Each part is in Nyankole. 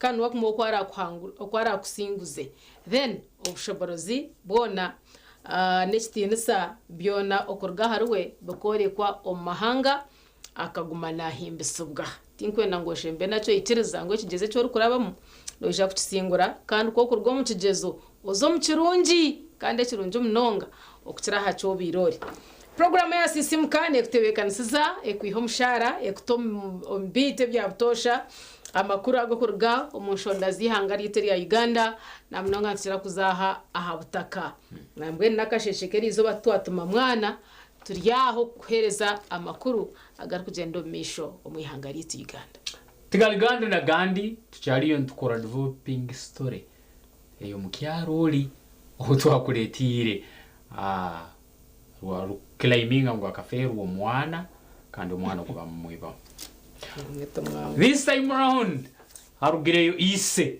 Kandi niwe akumuha oku arakuhangure, oku arakusinguze. Then obushoborozi bwona n'ekitiinisa byona okuruga ahari we bikoorekwa omu mahanga, akaguma naahimbisibwa. Tinkwenda ngu oshembe nakyo, ikiriza ngu ekigyezo eki orikurabamu noija kukisingura, kandi ku orikuruga omu kigyezo oze omu kirungi, kandi ekirungi munonga okukira aha ki obaire ori. Puroguraamu eya Sisiimuka neekutebeekanisiza, ekwiha omu shaara, ekuta omu biitu ebya butoosha, amakuru ag'okuruga omu nshonda z'eihanga ryaitu erya Uganda, na munonga nitukira kuzaaha aha butaka. Nambwenu n'akasheeshe k'eriizooba titwatuma mwana, turi aho kukuheereza amakuru agarikugyenda omu maisho omu ihanga ryaitu Uganda. Tigari gandi na gandi, tukyariyo nitukora developing story ey'omu kyaro ori ou twakureeteire. Rwari-claiminga ngu akafeerwa omwana kandi omwana ogwo bamumwibaho. This time round harugireyo ise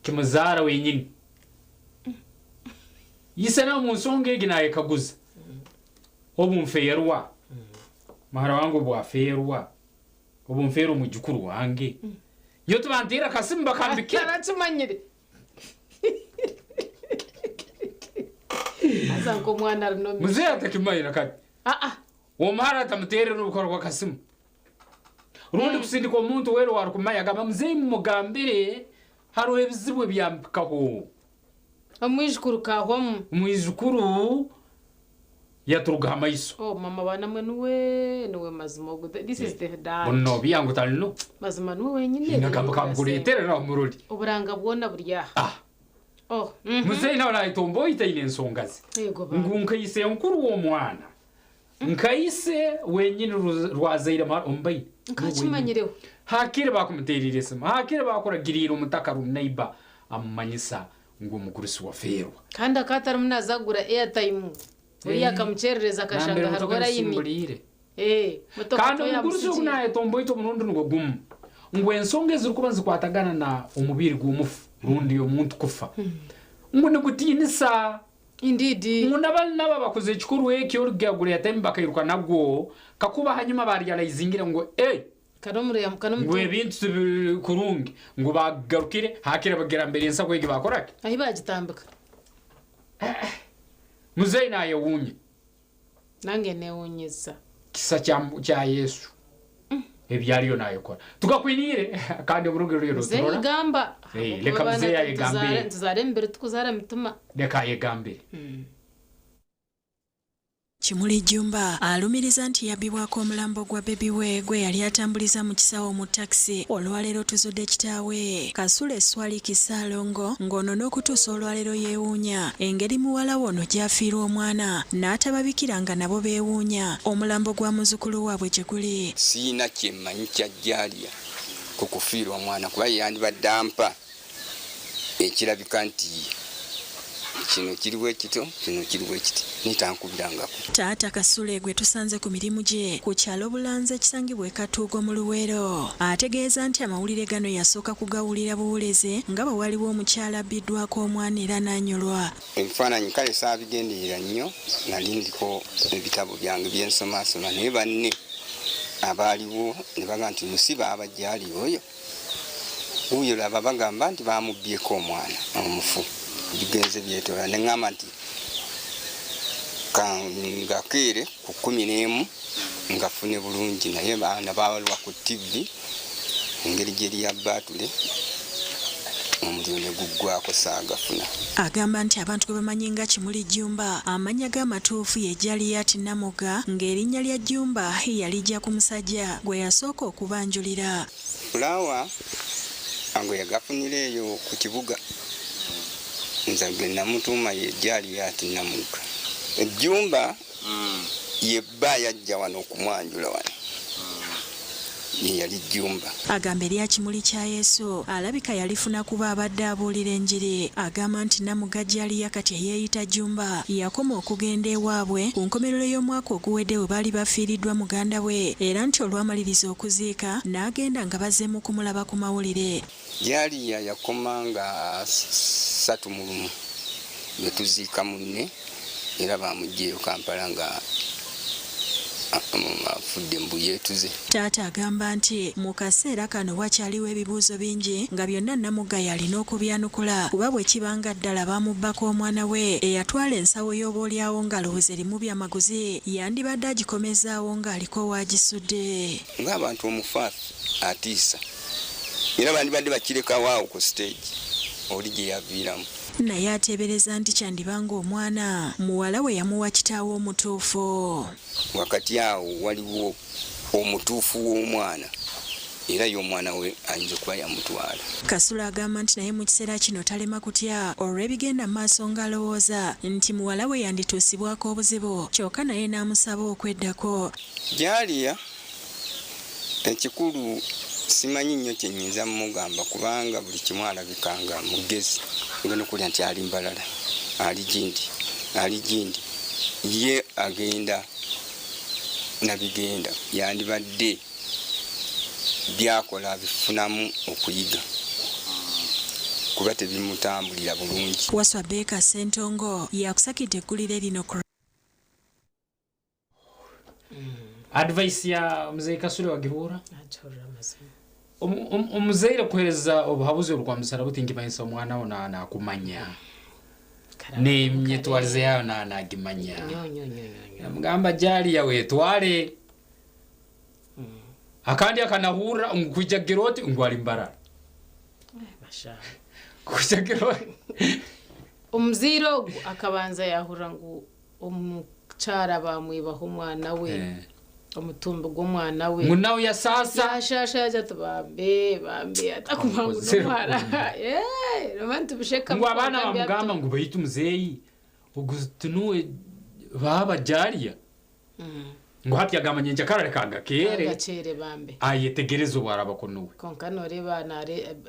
kimuzaara wenyini. Ise nawe omu nsonga egi nayekaguza, obu nfeerwa, muhara wange obu afeerwa, obu nfeerwa omwijukuru wange, nyowe tibanteera akasimu bakambikira? Tarakimanyire. Haza nk'omwana ari n'omu Muzeeyi atakimanyire kati. Aa. Omuhara atamuteerera n'obukora bw'akasimu. Rundi kusindika omuntu weena owarikumanya agamba muzeeyi mumugambire hariho ebizibu ebyampikaho. Omwijukuru kahwamu. Omwijukuru yaturuga aha maiso. Oh mama baana mwe niwe niwe mazima ogu this is the dad. Bunu nobiya ngu tali no. Mazima niwe wenyine. Haine akambe kamukureterera omurori. Oburanga bwona buri aha. Ah. Oh. Mhm. Muzeyi nawe nayetomboita aine ensonga ze. Yego bambi. Ngu nka isenkuru w'omwana. Nka ise wenyini rwazaire muhara omubaine. Nkakimanyireho. Hakire bakumuterire esimu. Hakire bakuragiriire omutaka rundi neighbor amumanyisa ngu omugurusi wafeerwa. Kandi akaba atarimu naaza kugura airtime. Oriya akamukyerereza akashanga Nambere hariho motoka layini. nsimburiire. Eh, motoka Kandi to omugurusi ogu yamusigiire. nayetomboita omurundi nigwo gumu ngu ensonga ezirikuba nizikwatagana na omubiri gw'omufu rundi omuntu kufa ngu nigutiinisa. Indeed. Ngu nabali nabo abakoze ekikorwa eki orikugura airtime bakairuka nagwo kakuba hanyuma barealizingire ngu eh Ngu ebintu tibiri kurungi, ngu bagarukire hakire bagira mbere ensaho egi bakora ki? Ahi bagitambika. Muzeyi nayewuunya. Nange newunyisa. Kisa kya Yesu ebi ariyo nayekora. Tukakwiniire kandi oburungi ruriyo Muzeyi noturora. gamba. Reka muzeyi ayegambire. Nituzara emibiri tikuzara mitima. Reka ayegambire. Kimuli Jjumba alumiriza nti yabbibwako omulambo gwa bbebi we gwe yali atambuliza mu kisawo mu takisi. Olwaleero tuzudde kitaawe, Kasule Swaliki Ssaalongo ng'ono n'okutuusa olwaleero yeewuunya engeri muwala we ono gy'afiirwa omwana n'atababikira nga nabo beewuunya omulambo gwa muzzukulu waabwe gye guli. Sirina kye mmanyi kya Jalia ku kufiirwa mwana kuba ye yandibadde ampa ekirabika nti kino kiri bwe kityo, kino kiri bwe kiti naye tankubirangako. Taata Kasule gwe tusanze ku mirimu gye ku kyalo Bulanze ekisangibwa e Katuugo mu Luweero ategeeza nti amawulire gano yasooka kugawulira buwulizi nga bwe waliwo omukyala abbiddwako omwana era n'anyolwa. Ebifaananyi kale saabigenderera nnyo, nali ndiko ebitabo byange bye nsomaasoma naye banne abaaliwo ne bagamba nti si baaba gy'ali oyo? Wuuyo laba bagamba nti baamubbyeko omwana omufu. Bigenze byetoola ne ŋŋamba nti ngakeere ku 11 ngafune bulungi naye baana baalwa ku ttivvi engeri gyeri ya bbaatule omuliro ne guggwaako saagafuna. Agamba nti abantu gwe bamanyi nga Kimuli Jjumba amannya ge amatuufu ye Jaliat Namugga ng'erinnya lya Jjumba yaliggya ku musajja gwe yasooka okubanjulira. Fulaawa ago yagafunira eyo ku kibuga nze ge namutuuma ye Jaliat Namugga. Jjumba ye bba yajja wano okumwanjula wano ye yali Jjumba. Agamba erya Kimuli kya Yesu alabika yalifuna kuba abadde abuulira enjiri. Agamba nti Namugga Jalia kati eyeeyita Jjumba yakoma okugenda ewaabwe ku nkomerero y'omwaka oguwedde bwe baali bafiiriddwa muganda we era nti olwamaliriza okuziika n'agenda nga bazzeemu kumulaba ku mawulire. Jalia yakoma nga 31 ne tuziika munne era baamuggyeeyo Kampala nga Afudde mbu yeetuze. Taata agamba nti mu kaseera kano wakyaliwo ebibuuzo bingi nga byonna Namugga y'alina okubyanukula kuba bwe kiba nga ddala baamubbako omwana we eyatwala ensawo y'oboolyawo ng'alowooza erimu byamaguzi yandibadde agikomezzaawo ng'aliko w'agisudde. Ng'abantu omufu atiisa era bandibadde bakirekawo awo ku siteegi oli gye yaviiramu. Naye ateebereza nti kyandiba ng'omwana muwala we yamuwa kitaawe omutuufu. Wakati awo waliwo omutuufu w'omwana era ye omwana we ayinza okuba yamutwala. Kasule agamba nti naye mu kiseera kino talema kutya olw'ebigenda mu maaso ng'alowooza nti muwala we yandituusibwako obuzibu kyokka naye n'amusaba okweddako. Jalia ekikulu simanyi nnyo kye nnyinza mugamba kubanga buli kimu alabika nga mugezi. Ngenda okulya nti ali Mbarara, ali gindi, ali gindi, ye agenda nabigenda yandibadde byakola abifunamu okuyiga kuba tebimutambulira bulungi. Waswa Baker Ssentongo yakusakidde eggulire lino ku. Advice ya muzeyi Kasule wagihurra? Omuzaire kuhereza obuhabuzi orikwamusara buti nkimanyisa omwana wo nakumanya n'emyetwarize yaawe nagimanya namugamba jariya wetware akandi akanahurra ngu kwija kugira oti ngu ari Mbarara kwija kugira oti. Omuzaire ogu akabanza yahurra ngu omukyara bamwibaho omwana we, omutumbi gw'omwana we. Ngu nawe yasaasa. Yashasha yagira ati bambe bambe atakuma ngu n'omwana. Noba nitubisheka. Ngu abaana bamugamba ngu baitu muzeeyi ogu tinuwe baaba jariya. Ngu hati agamba nyenkyakara reka agakeere. Agakeere bambe. Ayetegereze obu araba ku nuwe. Kwonka noreeba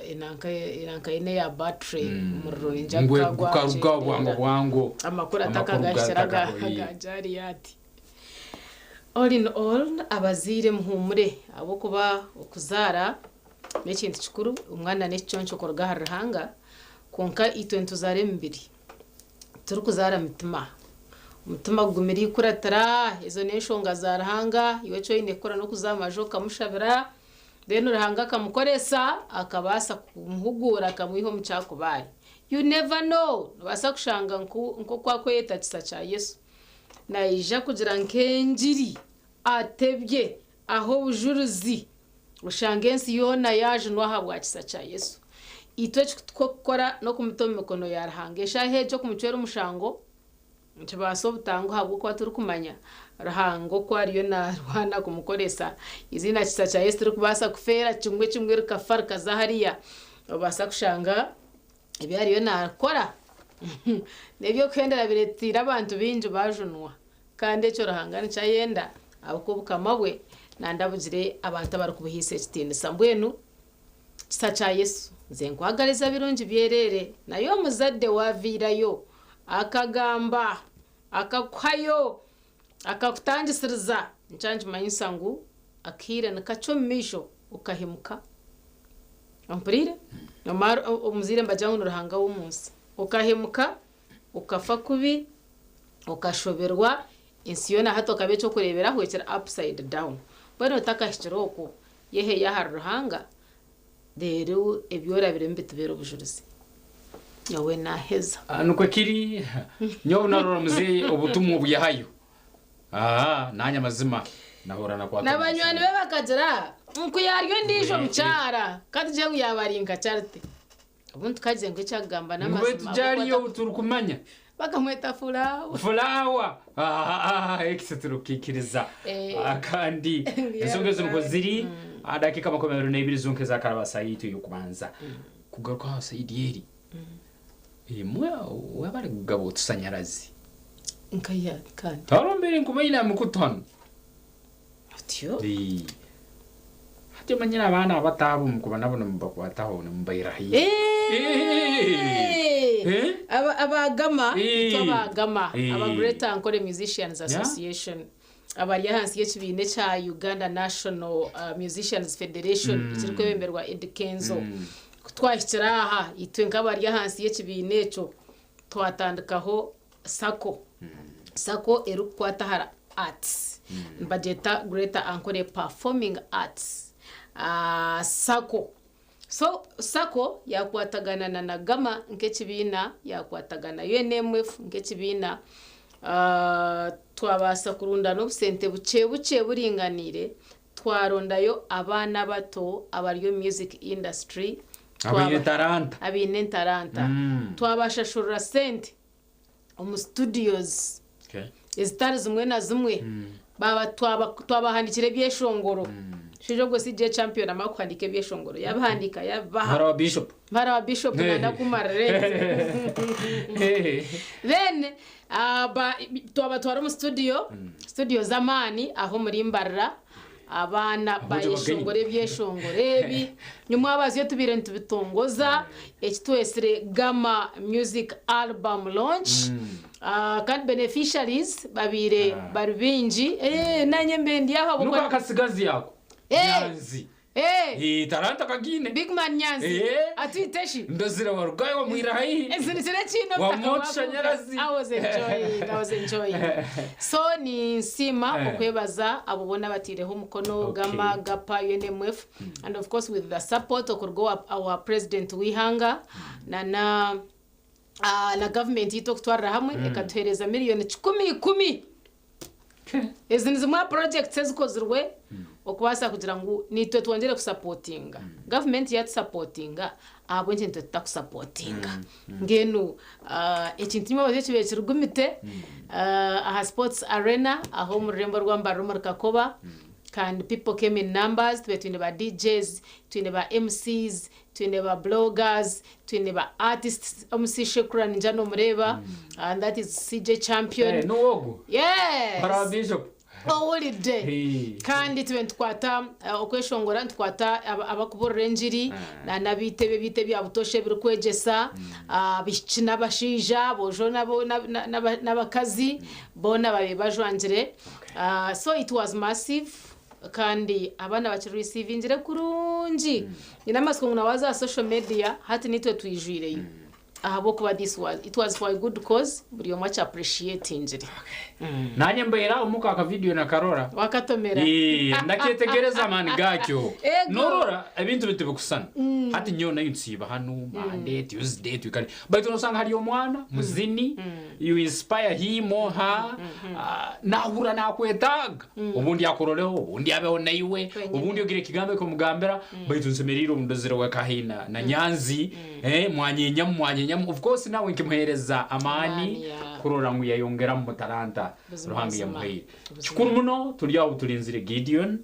enanka eine ya battery omuriro ningira Ngu gukarugaho bwangu bwangu. Amakuru atakagahikire aga Jariya ati. All in all abazaire muhuumure ahabw'okuba okuzaara n'ekintu kikuru, omwana n'ekiconco kuruga ahari Ruhanga kwonka itwe nituzaara emibiri. Titurikuzaara mitima. Omutima gugumire ikuratira, ezo n'enshonga za Ruhanga, iwe eki oine kukora n'okuza aha maju okamushabira, then Ruhanga akamukoresa akabaasa kumuhuguura akamwiha omu kyakuba ari. You never know, noobaasa kushanga nk'oku arikweyeta kisa kya Yesu, naija kugira nk'engiri atebye ahe obujurizi oshange ensi yoona yaajunwa ahabwa kisa kya Yesu. Itwe eki turikukora n'okumuta omu mikono ya Ruhanga. Eshaaha egyo okumucwera omushango nikibaasa obutanguha ahabw'okuba turikumanya Ruhanga oku ariyo naarwana kumukoresa. Eiziina kisa kya Yesu tirikubaasa kufeera kimwe kimwe rikafa rikaza hariya. Noobaasa kushanga ebi ariyo naakora n'eby'okuhendera bireeteire abantu baingi baajunwa. Kandi ekyo Ruhanga nikyo ayenda ahabw'okuba Obukama bwe nandabugire abantu abarikubuhaisa ekitiinisa. Mbwenu kisa kya Yesu, nze nkwagariza birungi byereere. Naye omuzadde waaviirayo akagamba, akakuhayo, akakutangisiriza, nikyo nikimanyisa ngu akaire nikakye omu maisho okahemuka. Ompuriire? Omuzaire nibagira ngu ni Ruhanga w'omu nsi. Okahemuka, okafa kubi, okashoberwa, ensi yoona hati okaba eky'okureeberaho ekiri upside down. Mbwenu otakahikire okwo, yeheyo ahari Ruhanga, reero ebi orabiremu bitubeere obujurizi. Nyowe naaheza. Nikwo kiri, nyowe narora muzeeyi obutumwa obu yahayo, naanye amazima nahurira nakwatwa Na banywani be bakagira ngu yaarya ondiijo mukyara, ka tugire ngu yaaba ari nka Charity. Obundi tukagize ngu ekyakugamba Ngu n'amazima. beitu gyariyo ou turikumanya. Bakamweta Fulawa. Fulawa! Eki titurikukiikiriza. Kandi ensonga ezo nikwo ziri. Dakiika 22 zonka ezakaraba aha saaha yaitu ey'okubanza. Kugaruka aha sayidi eri, emwe waaba arikugaba otushanyarazi. Nkaiha kandi. Hariho embeera enkubaine aha mikutu hanu. Otyo? Hati omanyire abaana abato abo mukuba nabo nimubakwataho nimubaira haihi. Aba GAMA, itwe aba GAMA, aba Greater Ankole Musicians Association, abari ahansi y'ekibiina ekya Uganda National Musicians Federation ekirikwebemberwa Eddy Kenzo. Ku twahikire aha, itwe nk'abari ahansi y'ekibiina ekyo, twatandikaho sacco. Sacco erikukwata ahari. Arts nibagyeta Greater Ankole Performing Arts Sacco. So Sacco yakwatagana na na Gama nk'ekibiina, yakwatagana na UNMF nk'ekibiina, twabaasa kurundana obusente bukye bukye buringaniire, twarondayo abaana abato abari omu music industry, Abaine entaranta. Abaine entaranta. Twabashashurira sente omu studios ezitari zimwe na zimwe. Baaba twaba twabahandiikira ebyeshongoro. Omushaija ogwo CJ Champion amara kuhandiika ebyeshongoro, yaabihandiika yaabibaha. Muhara wa Bishop. Muhara wa Bishop nanda kumarira egi. Then ah, ba- twabatwara omu studio, studio z'amaani aho omuri Mbarara. Abaana bayeshongora ebyeshongoro ebi nyomwabazi iyo tubaire nitubitongoza eki twesire Gama Music Album Launch kandi beneficiaries babaire bari baingi nanye mbaire ndi aho Nuko akasigazi ako Nyanzi talanta kagiine. Big man Nyanzi atwite shi? Ndozire warugayo wamwira haihi. Enzinikire ekiina Wamuha otushanyarazi. I was enjoying, I was enjoying. So ninsiima okwebaza abo boona abataireho omukono, Gama, Gapa, UNMF and of course with the support okuruga owa our president w'eihanga na na na government yaitu okutwarira hamwe ekatuheereza miriyoni 110. Ezi ni zimwe aha projects ezikozirwe okubaasa kugira ngu naitwe twongyere kusapotinga. Gavumenti yaatusapotinga, ahabw'enki naitwe tutakusapotinga? Mbwenu ekintu kimwe obaze kibaire kirigumite aha Sports Arena aho omu rurembo rwa Mbarara omuri Kakoba kandi people came in numbers, tubaire twine ba DJs, twine ba MCs, Twine ba bloggers, twine ba artists, MC Shekura ningira nomureeba and that is CJ Champion. Eh, nuwe ogu? Yes! Muhara wa Bishop? Owulidde. Hey. Kandi tube nitukwata okweshongora, nitukwata abakuburira engiri, na n'abiitebe ebiita ebya butoosha ebirikwegyesa, abaishiki n'abashaija, aboojo n'abakazi, boona babaire bajwangire. So it was massive. Kandi abaana bakirisiivingire kurungi. Nyine amatsiko ngu na waaza aha social media hati naitwe twijwireyo ahabw'okuba this was, it was for a good cause buri omwe akyapreciatingire. Nanye mbaire omuka aka video nakarora. Wakatomera. Eeh, ndakyetegereza amaani gakyo. Ego. Norora ebintu bitu tibikususana. Hati nyowe nayo nsiiba hanu Monday, Tuesday, twikare. Baitu nosanga hariyo omwana muzini, you inspire him or her, nahurra nakwetaaga. Obundi akuroreho, obundi abeho naiwe, obundi ogire ekigambo eki omugambira, baitu nsemeriire obu ndozire weka haihi na, na Nyanzi, eh, mwanyenyamu mwanyenyamu, of course nawe nkimuheereza amaani Amaani, yeah. kurora ngu yayongeramu mu talanta Buzima, Ruhanga buzima. yamuhaire. Buzima. Kikuru muno turi aho turinzire Gideon,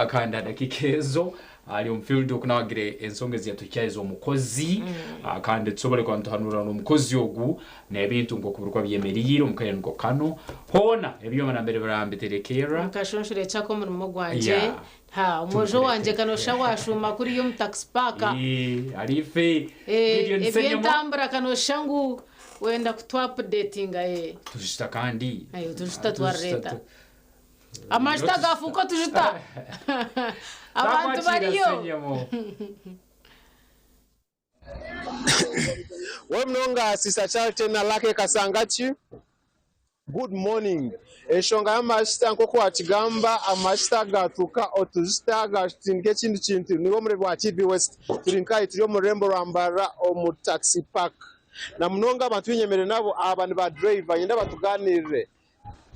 kandi ha dakiika ezo ari omu field oku nawe agire ensonga ezi yatuhikyaho ez'omukozi, kandi tusobole kuba nituhanurira n'omukozi ogu n'ebintu nk'oku birikuba byemeriire omu kaire niko kanu. Hoona ebyoma nambere biraba nibiterekerra. Nkashonshora eki ak'omurimo gwangye. Yeah. Ha, omwojo wangye kanosha washuuma kuriya omu taxi park. Eeh, ari ife. Eh, Gideon Ssenyomo. eby'entambura kanosha ngu wenda kutuapudetinga eh. Tujuta kandi. Ayo, tujuta twareeta. Amajuta gafuuka otujuta. Abantu Twakwakira bariyo. Ssenyomo. We munonga Sister Charity na Lucky Kasangaki. Good morning. Enshonga y'amashita nk'oku wakigamba amashita gatuuka otujita gatutindika ekindi kintu niwe omureebi wa TV West turi nkahi turi omu rurembo rwa Mbarara omu taxi park na munonga abantu binyemereire nabo aba ni ba driver nyenda batuganirire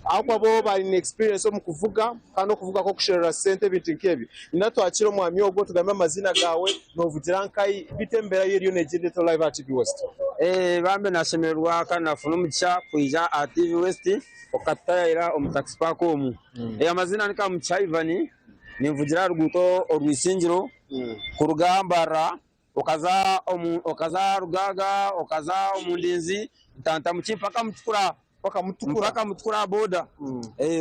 Ahabw'okuba bo baine experience omu kuvuga kandi okuvuga kw'okusherura sente ebintu nk'ebyo. Nyina twakire omwami ogwo otugambe amaziina gaawe, novugira nkahi, beitu embeera yo eriyo negyenda eta live aha TV West? Bambi nashemererwa kandi nafuna omugisha kwija aha TV West okatutayayira omu taxi park omu. Amazina ni Kamugisha Ivan, ninvugira aha ruguuto orw'Isingiro kuruga Mbarara okaza omu okaza Rugaaga, okaza omu Ndinzi, Ntantamuki mpaka Mutukura. Mpaka Mutukura. Mpaka Mutukura aha boda.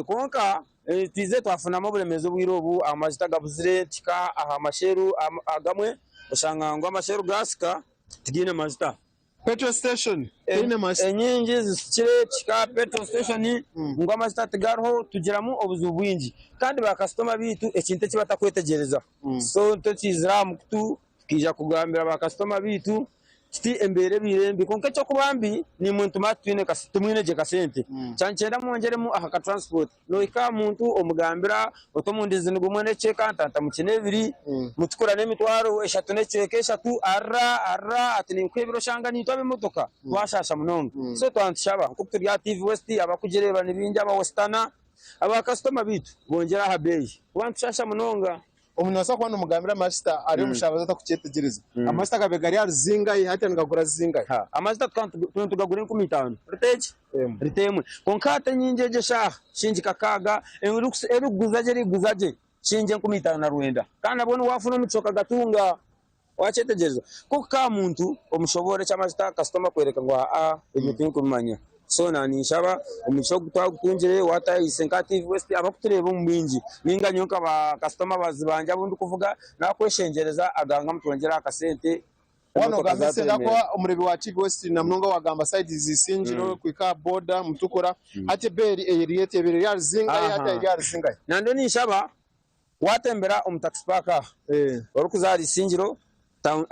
Kwonka twizire twafunamu oburemeezi obwire obu, amajuta gabuzire tuhika aha masheru agamwe oshanga ngu amasheru gaasika tigaine majuta. Petrol station teine majuta. Enyingi zisikire tuhika aha petrol station ngu amajuta tigariho tugiramu obuzibu bwingi. Kandi bakasitoma beitu ekintu eki batakwetegyereza. So nikyo twizire aha mukutu Tukaija kugambira bakasitoma baitu Kiti embeera ebaire mbi kwonka eky'okuba mbi naimwe nituma titwine timwine gye kasente. Kyankyenda mwongyeremu aha ka transport. Nohika aha muntu omugambira oti omundizi ni gumwe n'ekicweka ntantamukye n'ebiri, mutukura n'emitwaro eshatu n'ekicweka eshatu, arira arira ati ninkuha ebiro oshanga naitwe ab'emotoka twashaasha munonga. So twaba nitushaba nk'oku turi aha TV West abakugireeba ni baingi aba Westana, aba kasitoma baitu bongyere aha beeyi kuba nitushaasha munonga. Omuntu noobaasa kuba noomugambira amasita ari omushabazi atakukyetegyereza. Amasita gabaire gari ahari zingahi hati nigagura zingahi? Amasita tukaba nitugagura 5000 rita egi? Rita emwe. Kwonka hati enyingi egi eshaaha shingi kakaaga, erikuguza gye erikuguza gye shingi 5900. Kandi nabwo waafuna omugisha okagatunga. Wakyetegyereza? Kwonka ka muntu omushoboorora eky'amajuta kasitoma akworeka ngu aa ebyo tinkubimanya. So na ninshaba omugisha ogu twagutungire waatayise nka TV West abakutureeba omu bwingi ninga nyowe nka ba kasitoma bangye abu ndikuvuga nakweshengyereza aganga mutwongyere aha kasente Waaba emotoka noogamba esente zaturemeera. ahakuba omureebi wa TV West na munonga waagamba sayidi za Isingiro kuhika aha boda Mutukura hati ebeeri eri eti ebaire eri ahari zingahi hati eri ahari zingahi? Nanye ninshaba Waatembera omu taxi park aha orikuza ahari Isingiro town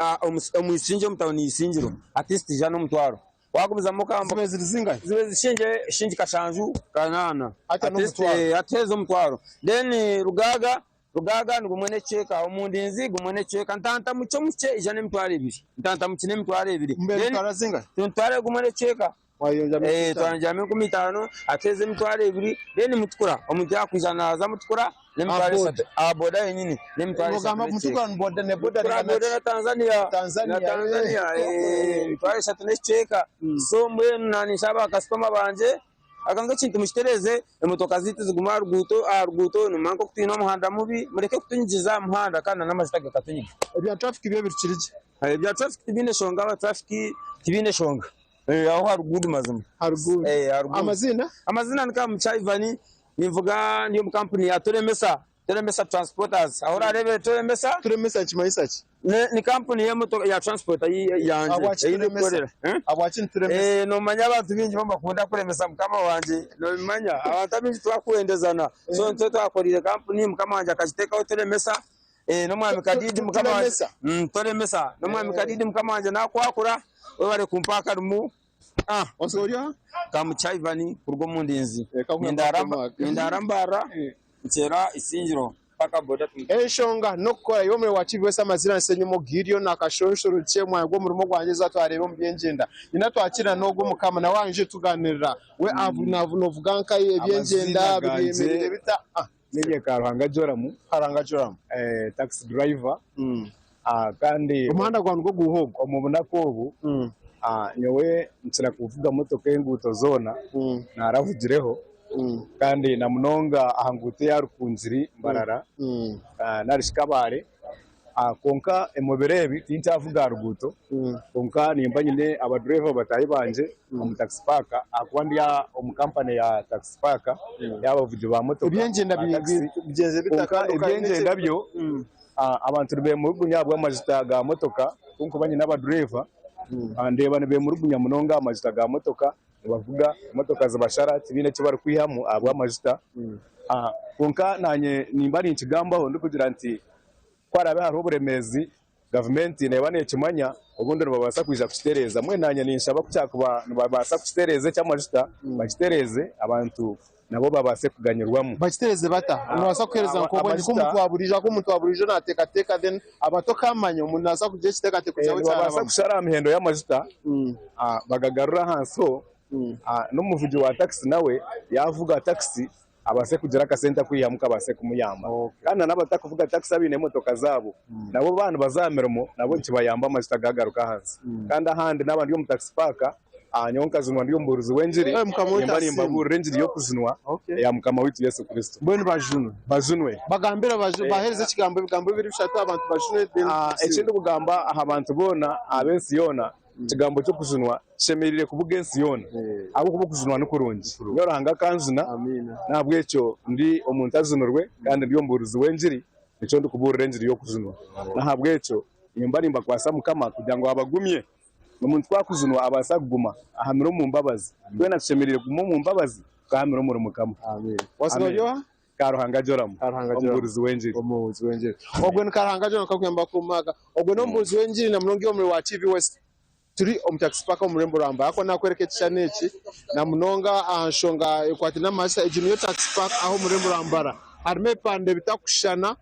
omu Isingiro omu tawuni ya Isingiro at least ija n'omutwaro. Waagumizamu okambuka Zibe ziri zingahi? zibe zishingi shingi kashanju kanaana Hati at least n'omutwaro. hati heza omutwaro. Then Rugaaga Rugaaga ni gumwe n'ekicweka omu Ndinzi gumwe n'ekicweka Ntantamukye omukye ija n'emitwaro ebiri Ntantamukye n'emitwaro ebiri Mbwenu then nitwara zingahi? nitutwara gumwe n'ekicweka. Wayongyeramu Eh, twayongyeramu 50,000 ateeza 20,000 then mutukura omuntu yakwija naaza mutukura n'emitwaro Aha eshatu aha boda yenyini n'emitwaro eshatu Nogamba n'ekicweka. mutukura ni boda ne boda Mutukura ni boda na Tanzania Tanzania, na Tanzania eh. eh, emitwaro eshatu n'ekicweka so mbwenu naninshaba bakasitoma bangye akanga ekintu mukitereeze emotoka zaitu zigume aha ruguuto aha ruguuto nimumanya nk'oku twine omuhanda mubi mureke kutunyigiza aha muhanda kandi na n'amajuta gakatunyiga. Ebya traffic byo birikiri gye. Ebya traffic tibiine shonga aba traffic tibiine shonga. Eh, aho hari good mazima. Hari good. Eh, hari good. Amazina? Amazina ni Kamucha Ivan, ninvuga ndi omu kampuni ya Turemesa, Turemesa Transporters. Aho orareebera Turemesa? Turemesa nikimanyisa ki? Ni, ni kampuni y'emotoka ya transport yangye Ahabwaki ei Turemesa? ndikukorera. Eh? Ahabwaki ni Turemesa? Eh, nomanya abantu baingi bo nibakunda kuremesa mukama wangye, nobimanya. Abantu abaingi tibakwendezana. So nitwe twakorire kampuni mukama wangye akagiteekaho Turemesa. Eh, n'omwami Kadidi mukama wangye. Turemesa. Turemesa. N'omwami Kadidi mukama wangye nakwakura. Webare kumpa akarimu. Ah. Osigaire ori oha? Kamucha Ivan kuruga omu Ndinzi. Eh, kakuha Nindaara mark. nindaara Mbarara nkyera Isingiro paka boda. Enshonga n'okukora iwe omurimo wa TV West amazina Nsenyumo Gideon akashonshorokye omwanya gw'omurimo gwangye za twareeba omu by'engyenda nyina twakira n'ogwo mukama nawe aije tuganirira we novuga nkahi eby'engyenda Amazina gangye biryemerire bita ah. Ninye Karuhanga Joram. Karuhanga Joram. Eh, taxi driver. Ah, kandi Omuhanda gwawe nigwo guuha ogwo? Omu bunaku obu ah, nyowe nkira kuvuga motoka enguuto zoona naravugireho kandi na munonga aha nguuto eya Rukungiri Mbarara ah, narishi Kabale Ah, kwonka omu biro ebi tinkyavuga aha ruguuto kwonka nimba nyine abadureva bataahi bangye omu taxi park ahakuba ndi omu kampani ya taxi park y'abavugi ba motoka Ebyengyenda ba bi- taxi. bi- bigyenze bita Kwonka kandi okaba ebyengyenda n'ekye- byo ah, abantu nibemurugunya ahabw'amajuta ga motoka kunkuba nyine abadureva ah, ndeeba nibemurugunya munonga aha majuta ga motoka nibavuga emotoka zibashara tibaine eki barikwihamu ahabw'amajuta Ah, kwonka naanye nimba ninkigambaho ndikugira nti Ku haraabe hariho oburemeezi, gavumenti neeba neekimanya, obundi nibabaasa kwija kukitereeza. Mbwenu naanye ninshaba ku kyakuba nibabaasa kukitereeza eky'amajuta, bakitereeze abantu nabo babaase kuganyirwamu. Bakitereeze bata? Nobaasa kuheereza nk'obwengye nk'omuntu wa buriijo ahakuba omuntu wa buriijo naateekateeka then abantu okamanya omuntu naabaasa kugira ekiteekateeko kyawe Nibabaasa kyarabamu. kushara aha mihendo y'amajuta bagagarura ahansi ho, n'omuvugi wa takisi nawe yaavuga takisi abaase kugira akasente akwihamu kabaase kumuyamba. Kandi na n'abatakuvuga takisi abaine emotoka zaabo nabo baaba nibaza aha mirimo nabo nikibayamba amajuta gaagaruka ahansi. Kandi ahandi naaba ndi omu takisi paaka nyowe nkajunwa ndi omubuurizi w'engiri Eh, Mukama waitu nimba asiimwe. nimbabuurira engiri y'okujunwa eya Mukama waitu Yesu Kristo. Mbwenu bajunwe. Bajunwe. Bagambire baju, baheereze ekigambo ebigambo bibiri bishatu abantu bajunwe then Eki ndikugamba aha bantu boona ab'ensi yoona Ekigambo ky'okujunwa kishemereire kubuga ensi yoona ahabw'okuba okujunwa ni kurungi. Nyowe Ruhanga akanjuna, n'ahabw'ekyo ndi omuntu ajunirwe kandi ndi omubuurizi w'engiri, nikyo ndikubuurira engiri y'okujunwa. N'ahabw'ekyo nimba nimbakwatsa Mukama kugira ngu abagumye. Omuntu ku akujunwa abaasa kuguma ahamire omu mbabazi. Twena tushemereire kuguma omu mbabazi tukahamira omuri Mukama. Amen. Karuhanga Joram, Karuhanga Joram. omubuurizi w'engiri. Omubuurizi w'engiri. Ogwe ni Karuhanga Joram kakuyamba kumaka. Ogwe n'omubuurizi w'engiri na munonga omuri wa TV West. Turi omu taxi park omu rurembo rwa Mbarara. Ahakuba naakworeka ekishushani eki na munonga aha nshonga ekwataine n'amahasa, egi niyo taxi park aha omu rurembo rwa Mbarara. Harimu ebipande bitakushushana.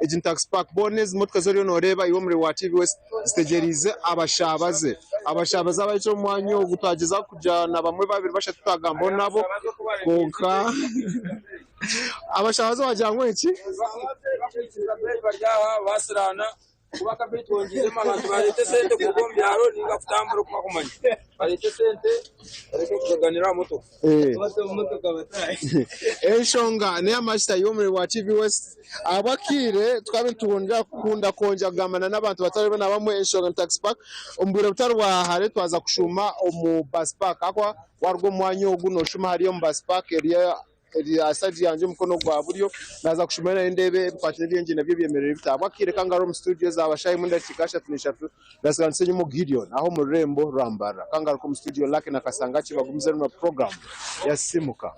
Egi ni taxi park. Boona ezi motoka ezi oriyo nooreeba iwe omuri wa TV West zitegyereize abashaabaze. Abashaabaze abahikire omu mwanya ogu twagyezaho kugira na bamwe babiri bashatu twagambaho nabo kwonka abashaabaze wagira ngu eki? Kuba akabi twongyeiremu abantu bareeta esente kuruga omu byaro ninga kutambura oku bakumanya. Bareete esente bareke kujaganira aha motoka. Enshonga n'ey'amashita y'omuri wa TV West. Ahabw'akaire tukaba nitwongera kukunda kwongyera kugambana n'abantu batari bamwe na bamwe enshonga ni taxi park. Omu bwire butari bwa hare twaza kushuuma omu bus park ahakuba waruga omu mwanya ogu noshuma hariya omu bus park eri eri aha sayidi yangye omukono gwa buryo, naaza kushuma nayo ndeebe ebikwatiraine eby'engye nabyo byemereire bita. Ahabw'akaire kangare omu situdiyo zaaba shaaha emwe n'edakiika 33, ndatsiga nitsenyemu Gideon aha omu rurembo rwa Mbarara. Kangaruke omu situdiyo Lucky na Kasangaki bagumize na puroguraamu ya Simuka.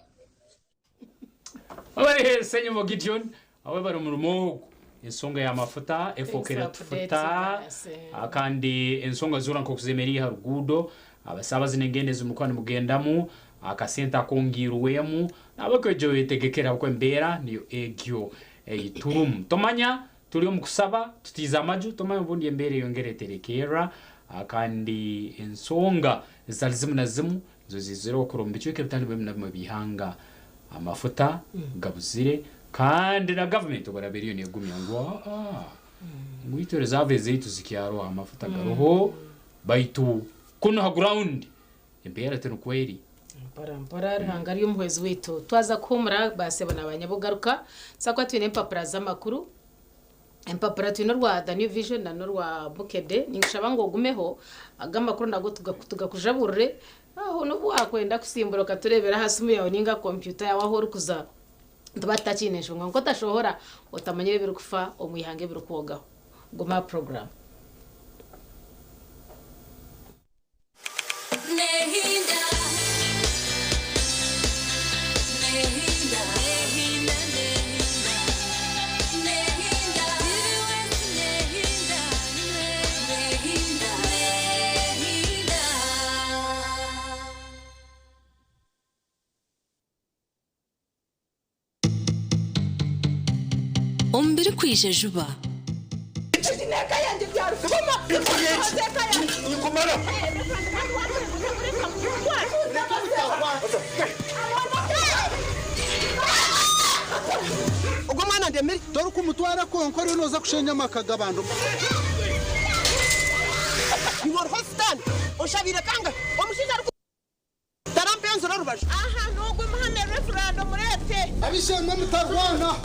Webare Ssenyongo Gideon, webare omurimo ogu. Ensonga y'amafuta Thanks efookere for updates, tufuta Elias. kandi ensonga zoona nk'oku zemereire aha ruguudo, abasaabaze n'engendo ezi murikuba nimugendamu, akasente akongiirwemu, nahabwekyo oyetegekere ahabw'okuba embeera niyo egyo ei turimu. Tomanya turi omu kusaba tutiize amaju, tomanya obundi embeera eyongere eterekerra kandi ensonga zitari zimwe na zimwe nizo ziizire okura omu bicweka ebitari bimwe na bimwe by'eihanga. Amafuta gabuzire kandi na gavumenti obu eraabe eriyo neegumya ngu aa ngu itwe reserve ezaitu zikyaroho amafuta garoho baitu kunu ha ground embeera terikwo eri. Mpora mpora Ruhanga ari omuhwezi waitu. Twaza kuhuumura baasebo na baanyabo garuka. Tuza kuba twine empapura z'amakuru. Empapura twine orwa The New Vision na n'orwa Bukedde. Ninkushaba ngu ogumeho, aga amakuru nago tugakujaburire. Aho n'obu waakwenda kusimbura okatureebera aha simu yaawe nainga kompyuta yaawe ahu orikuza, nituba tutakiine nshonga. Kwonka otashohora otamanyire ebirikufa omu ihanga ebirikwogaho. Guma aha puroguraamu. Omu birikwija juba. Torikumutwara kwonka oriyo nooza kushenya amaka g'abantu. Ab'eishe-emwe mutarwana.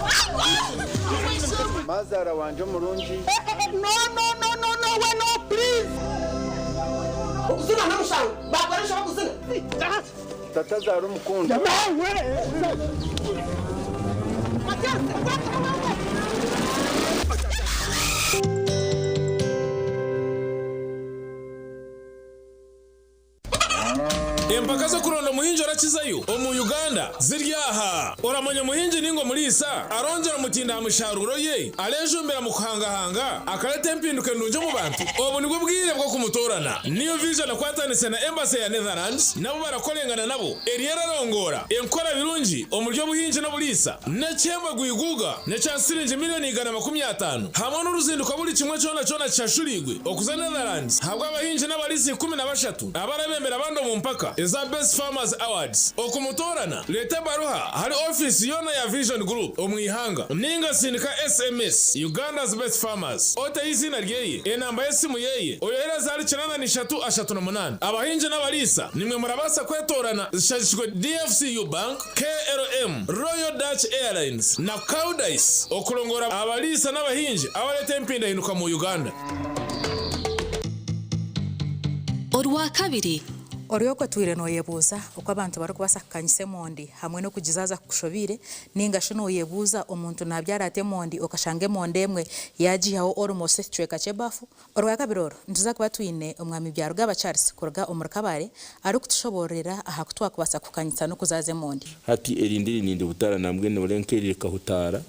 Mazaara wangye omurungi. Tatazaara omukundwa. Empaka z'okuronda omuhingi orakizayo omu Uganda ziri aha. Oramanya omuhingi ninga omuriisa arongyera omutindo aha misharuuro ye, arejumbira mu kuhangahanga akareta empinduka endungi omu bantu? Obu nibwo bwire bw'okumutoorana. New Vision ekwatanise na Embassy ya Netherlands nabo barakorengana nabo eriyo erarongoora enkora birungi omuri obuhingi n'oburiisa n'ekihembo gwiguuga n'ekya siringi miriyoni 150 hamwe n'oruzinduko buri kimwe kyona kyona kishashuriirwe okuza Netherlands ahabw'abahingi n'abariisa 13 abarabembera abandi omu mpaka eza Best Farmers Awards. Okumutoorana, reeta ebaruha ahari ofiisi yoona ya Vision Group omu ihanga ninga sindika SMS Uganda's Best Farmers oteho eiziina ryeye, enamba y'esimu yeye, oyohereze ahari 83 38. Abahingi n'abariisa nimwe murabaasa kwetoorana zishagikirwe DFCU Bank, KLM, Royal Dutch Airlines na Koudijs okurongoora abariisa n'abahingi abareeta empindahinduka mu Uganda. Orwakabiri. Ori okwo otwire nooyebuuza oku abantu barikubaasa kukanyisa emondi hamwe n'okugizaaza kukushobeire? Nainga shi nooyebuuza omuntu naabyara ata emondi okashanga emondi emwe yaagiihaho almost ekicweka ky'ebafu? Orwakabiri oru, nituza kuba twine Omwami Byarugaba Charles kuruga omuri Kabale arikutushoboororera aha ku twakubaasa kukanyisa n'okuzaaza emondi. Hati erindi eri nindihutaara nambwenu nibura nk'eri rikahutaara,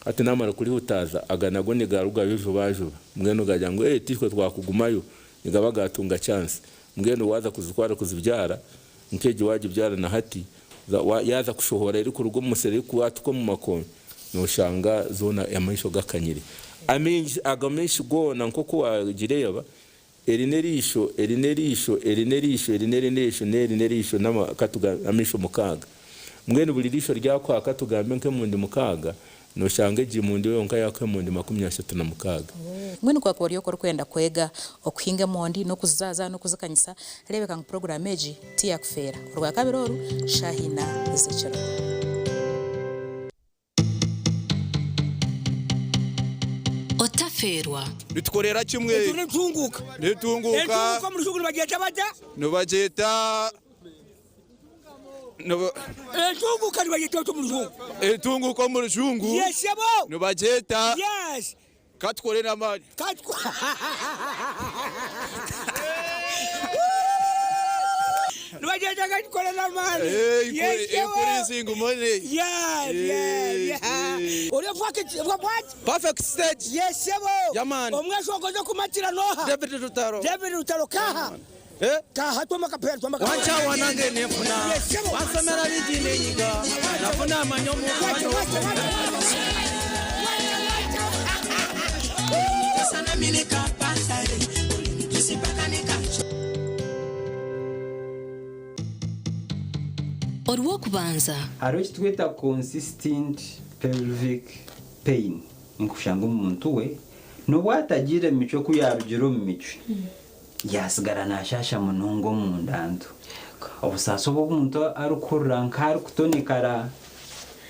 hati naamara kurihutaaza aga nago nigarugayo jubajuba mbwenu gaagira ngu ee titwe twakugumayo. Nigaba gaatunga chance. Mbwenu waaza kuzitwara kuzibyara, nk'egi waagibyara na hati, yaaza kushohora erikuruga omu musiri erikwatuka omu makooni, nooshanga zoona amaisho gakanyire. Amaingi, ago maisho goona nk'oku waagireeba, eri n'eriisho, eri n'eriisho, eri n'eriisho, eri n'eri n'eriisho, n'eri n'eriisho, n'ama, ka tugambe amaisho mukaaga. Mbwenu buri riisho ryakuha ka tugambe nk'emundi mukaaga, Noshanga egi mundi yonka yakuha emundi 36. Mbwenu ku wakuba ori oku orikwenda kwega okuhinga emondi n'okuzizaaza n'okuzikanyisa, reebeka ngu puroguraamu egi tiyakufeera. Orwakabiri oru, shaaha ina z'ekiro. Otafeerwa. Nitukorera kimwe. Ekyo n'entunguuka. N'entunguuka. Entunguuka omu Rujungu nibagyeta bata? Nibagyeta. Entunguuka nibagyeta ota omu Rujungu? Entunguuka omu Rujungu Yes sebo. nibagyeta. Yes. Ka tukore n'amaani. Nibagyeta ka tukore n'amaani. Yes sebo. Increasing money. Yes, yes, yes. Ori what? Perfect stage. Yes sebo. Yeah man. Omweshongozi okumatira noha? David Rutaro. David Rutaro kaha? Wankyawa nange nenfuna wansomera bingi nenyiga nafuna amanyi omukwano. Orw'okubanza. Hariho eki tweta consistent pelvic pain, nikushanga omuntu we n'obu atagiire mu micwe ku yaarugire omu micwe Yaasigara naashaasha munonga omunda nto. Obusaasi obu omuntu arikuhurira nk'arikutonekara,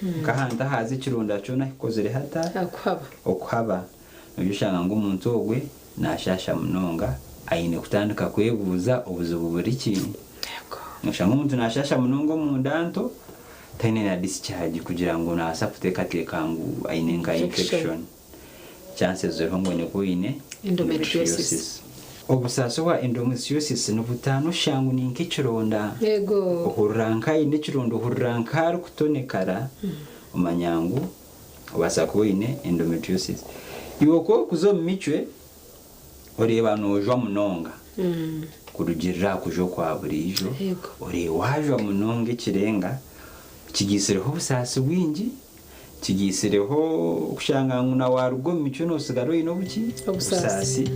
nk'ahantu ahaaza ekironda kyona kikozire hata? Okuhaba. Noija oshanga ngu omuntu ogwe naashaasha munonga, aine kutandika kwebuuza obuzibu buri ki. Noshanga omuntu naashaasha munonga omunda nto, taine na discharge kugira ngu naabaasa kuteekateeka ngu aine nka infection. Chances ziriho ngu oine kuba oine Endometriosis. Obusaasi obwa endometriosis nibutaana oshusha ngu ni nk'ekironda. Ohurira nk'aine ekironda, ohurira nk'arikutonekara, omanya ngu obaasa kuba oine endometriosis. Iwe ku orikuza omu micwe, oreeba noojwa munonga kurugiirira aha kujwa okwa buriijo, oreeba waajwa munonga ekirenga, kigiisireho obusaasi bwingi. Kigiisireho kushanga ngu na waaruga omu micwe nootsigara oine obuki? Obusaasi.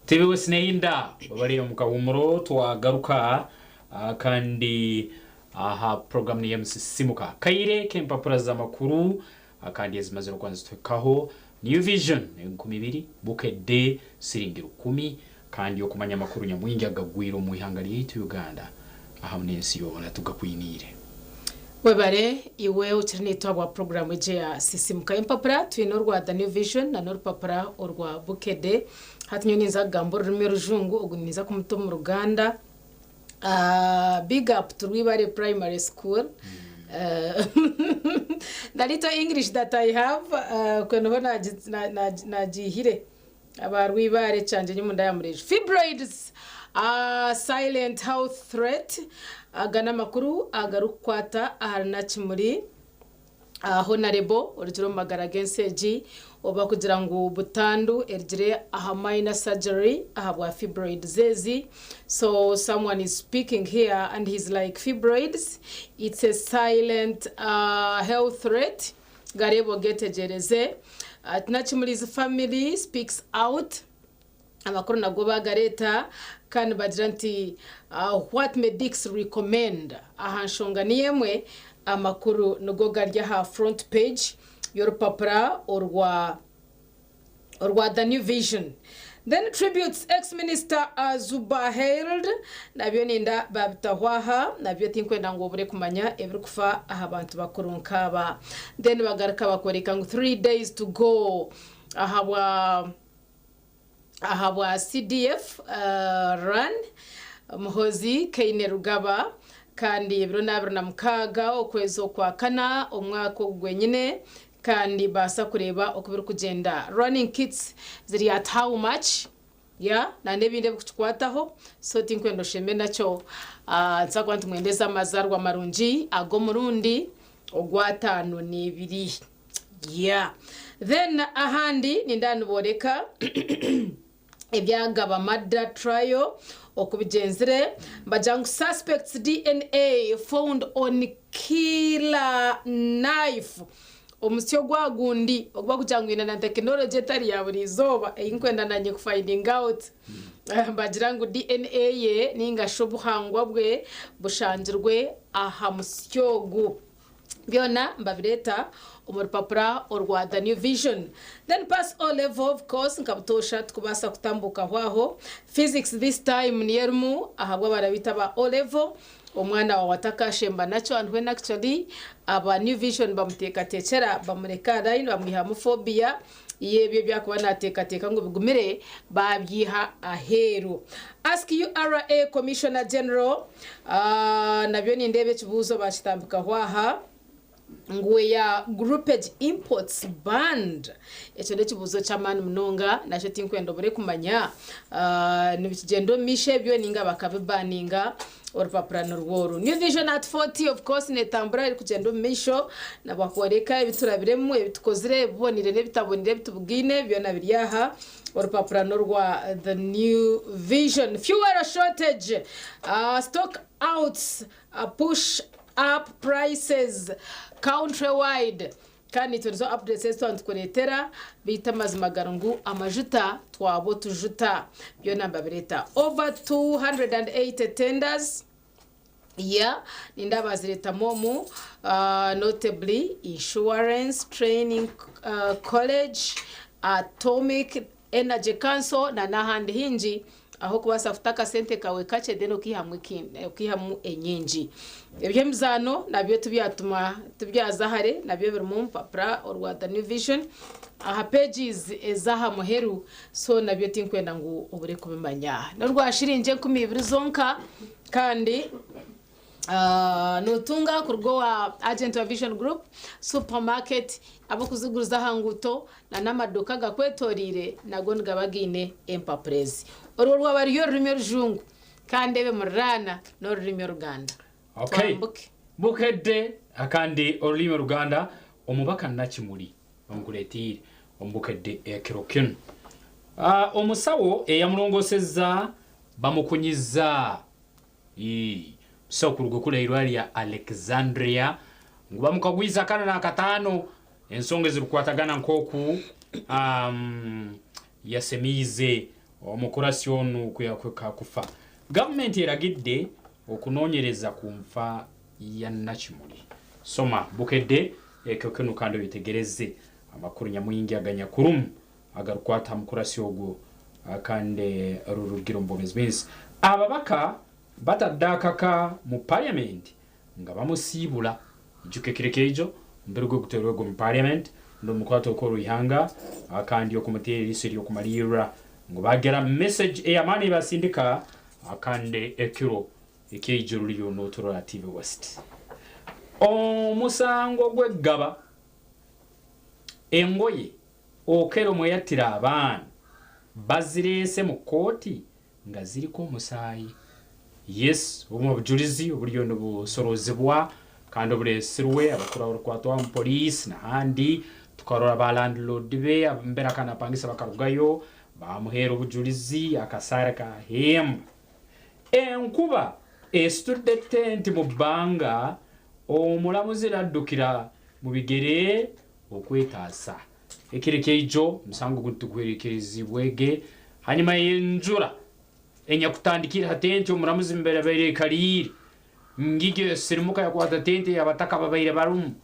TV West Nehinda bari omu kahumuro twagaruka ah, kandi aha program ni Sisimuka kaire k'empapura z'amakuru ah, kandi ezimazire okuba nizituhikaho New Vision 2000 Bukedde siringi rukumi Kandi okumanya amakuru nyamwingi agagwire omu ihanga ryaitu Uganda ahamu n'ensi yoona tugakwiniire. Webare iwe okiri naitwe ahabwa puroguraamu egi eya Sisimuka. Empapura twine orwa The New Vision na n'orupapura orwa Bukedde. Hati nyowe ninza kugamba orurimi orujungu ogu ninza kumuta omu Ruganda. Big up to Rwibare Primary School. The little English that I have, okwe niho nagiihire. Aba Rwibaare kyangye nyimunda ya Mureju. Fibroids are silent health threat. Aga n'amakuru agarikukwata ahari Nakimuli Honarebo orugire omu magara g'ensi egi oba kugira ngu butandu erugire aha minor surgery ahabwa fibroids ezi. So someone is speaking here and he's like fibroids it's a silent health threat. Gareebe ogetegyereze. Nakimulizi family speaks out. Amakuru nago bagareeta kandi nibagira nti what medics recommend aha nshonga niyo emwe. Amakuru nigo gari aha front page y'orupapura orwa orwa The New Vision. Then tributes ex minister Azuba hailed nabyo ninda babitaho aha nabyo tinkwenda ngu obure kumanya ebirikufa aha bantu bakuru nkaaba. Then bagaruka bakworeka ngu 3 days to go ahabwa ahabwa CDF run Muhoozi Kainerugaba kandi ebiro n'abiri na mukaaga okwezi okwa kana omwaka ogu gwenyine Kandi baasa kureeba oku birikugyenda. Running kits ziri at how much? Yeah, na n'ebindi ebikukikwataho. So tinkwenda oshembe nakyo. Nituza kuba nitumwendeza amazaarwa marungi ag'omurundi ogw'ataano n'ebiri. Yeah. Then ahandi ninda nibooreka ebya Gaba murder trial oku bigyenzire. Nibagira ngu suspects DNA found on killer knife. Omusyo gwa gundi ogu barikugira ngu gwine na tekinology etari ya buri izooba ei nkwenda nanye ku finding out. Nibagira ngu DNA ye ninga shi obuhangwa bwe bushangirwe aha musyo ogu. Byona mbabireeta omu rupapura orwa The New Vision. Then pass O level of course nka butoosha tikubaasa kutambuukaho aho. Physics this time niyo erimu ahabw'abaana baitu aba O level. Omwana waawe atakashemba nakyo and when actually aba New Vision bamuteekateekyera bamureka aha line bamwihamu phobia y'ebyo ebi arikuba naateekateeka ngu bigumire baabyiha aheeru. Ask URA Commissioner General Nabyo nindeeba ekibuuzo baakitambikaho aha ngu were groupage imports banned? Ekyo n'ekibuuzo ky'amaani munonga nakyo tinkwenda obure kumanya nibikigyenda omu maisho ebyo ninga bakabibaninga orupapura nirwo oru. New Vision at 40 of course netambura erikugyenda omu maisho nabakworeka ebiturabiremu, ebitukozire, ebibonire n'ebitabonire ebitubugaine byona biri aha. Orupapura n'orwa The New Vision. Fuel shortage, stock outs push up prices countrywide. Kandi itwe nizo updates ezi twaba nitukureetera, beitu amazima gari ngu amajuta twaba otujuta. Byona nibabireeta. Over 280 tenders. Yeah, nindeeba bazireetamu omu notably insurance, training college, atomic energy council na n'ahandi haingi ahu orikubaasa kuta akasente kaawe kakye then okaihamu okaihamu enyingi. Eby'emizaano nabyo tibyatuma tibyaza hare nabyo birimu omu rupapura orwa The New Vision aha pages ez'aha muheru so nabyo tinkwenda ngu obure kubimanya. N'orwa shiringi 2000 zonka. Kandi notunga kuruga owa agent wa Vision Group, supermarket, abokuziguriza aha nguuto na n'amaduuka agakwetoreire nago nigaba gaine empapura ezi. Orwo rwaba ruri orurimi orujungu kandi ebe muriraana n'orurimi oruganda. Okay. Twambuke. Bukedde akandi orulimi oruganda omubaka Nakimuli bamukureteire omu Bukedde ekiro kinu. Omusawo eyamurongoseza Bamukunyiza ii Musawo kuruga kuri airwariro rya Alexandria ngu bamukagwize akana n'akataano ensonga ezirikukwatagana nk'oku yasemiize omukurasi onu kuyakuhika kufa. Gavumenti eragidde okunoonyereza ku nfa ya Nakimuli. Soma Bukedde ekyo kinu kandi oyetegereze amakuru nyamwingi aganyakurumu Agarukukwata aha mukurasi ogwo kandi rurugire omu bwomeezi bw'ensi. Ababaka batadde akaka mu parliament nga bamusiibula. Ijuka ekiro ekeijo omubiri gwe guterwege omu parliament n'omukwata okw'orwihanga kandi okumuteera eriiso ery'okumaliirra ngu bagira message ey'amaani eibasindika kandi ekiro ekeijo ruriyo noturora TV West. Omusango gw'ekugaba engoye Okello mweyattira abaana bazireese mu kkooti nga ziriko omusaayi. Yes, obumwe obujurizi oburiyo nibusorozibwa kandi obureesirwe abakuru abarikukwatwaho omu police n'ahandi, tukarora ba landlord be mbere akaba napangisa bakarugayo bamuheera obujurizi akasaare kahemba. Enkuba esitudde tenti mu bbanga, omulamuzi naddukira mu bigere Okwetaasa. Ekiro ekyaijo, omusango gunu tiguhwerekereziibwege hanyuma y'enjura enyakutandikiire ha tenti omuramuzi mbere abaire aikaliire. Ngigyo yasirimuka yakwata tenti ey'abataka babaire barumu.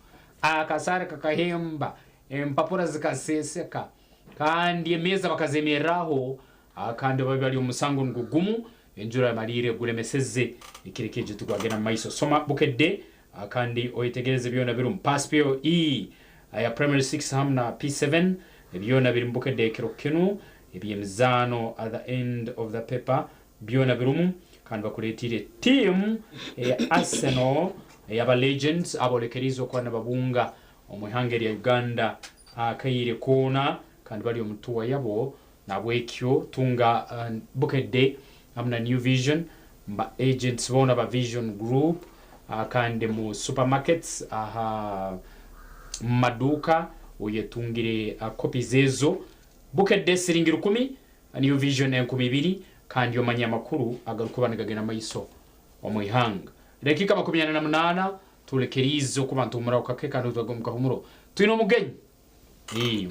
Akasaare kakahemba, empapura zikaseeseka, kandi emeeza bakazemerraho. Kandi babe bari omu musango nigwo gumu, enjura emariire guremeseze ekireka egyo tigwagenda mu maiso. Soma Bukedde kandi oyetegereze byona birimu. Pass Fail E aya Primary 6 hamu na P7 byona biri mu Bukedde ekiro kinu. Eby'emizaano at the end of the paper byona birimu kandi bakureetiire tiimu eya Arsenal ey'aba Legends aborekeriize okuba nibabunga omu ihanga erya Uganda akaire koona kandi bari omu tuwa yabo. Nahabwekyo tunga Bukedde hamu na New Vision mu ba agents boona aba Vision Group kandi mu supermarkets aha mu maduuka oyetungire copies ezo. Bukedde siringi rukumi, New Vision 2000 kandi omanye amakuru agarikuba nigagenda maiso omu ihanga. Dakiika 48 turekeriize okuba nituhumuraho kakye kandi obu twaruga omu kahumuro twine omugenyi.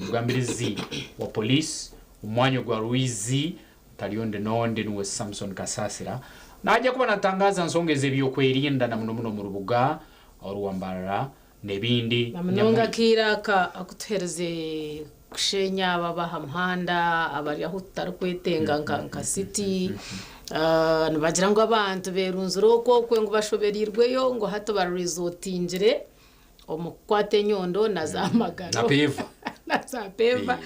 Omugambirizi wa Police omu mwanya ogwa Rwizi otari ondi n'ondi niwe Samson Kasasira naija kuba natangaza nsonga ez'ebyokwerinda na muno muno omu rubuga orwa Mbarara n'ebindi Na munonga akaire aka aku tuherize kushenya abo ab'aha muhanda abari ahu tutarikwetenga nka city. Nibagira ngu abantu berunzire okwo okwe ngu bashobereirweyo ngu hati baresortingire omu kukwata enyondo na za magaro Na peeva. na za peeva.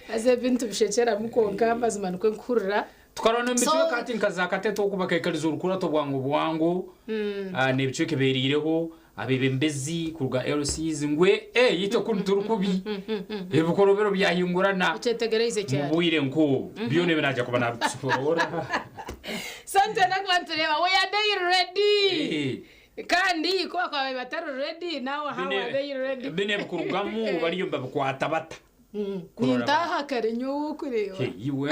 Haza ebi nitubishekyeramu kwonka amazima nikwo nkuhurira. Tukarora n'omu bicweka hati nka za Katete oku bakaikariza orukurato bwangu bwangu n'ebicweka ebihereireho abeebembezi kuruga LCs ngu eh itwe kunu turi kubi ebikorobero byahingurana Okyetegereize omu kyari. bwire nk'obu. Byona ebi naija kuba nabitusoborora. So nitwenda kuba nitureeba were they ready? Kandi ku bakuba batari ready nawe how are they ready? Binu ebikurugamu bariyo nibabikwata bata? Kurora Nintaaha kare nyowe okureeba. Hey, iwe.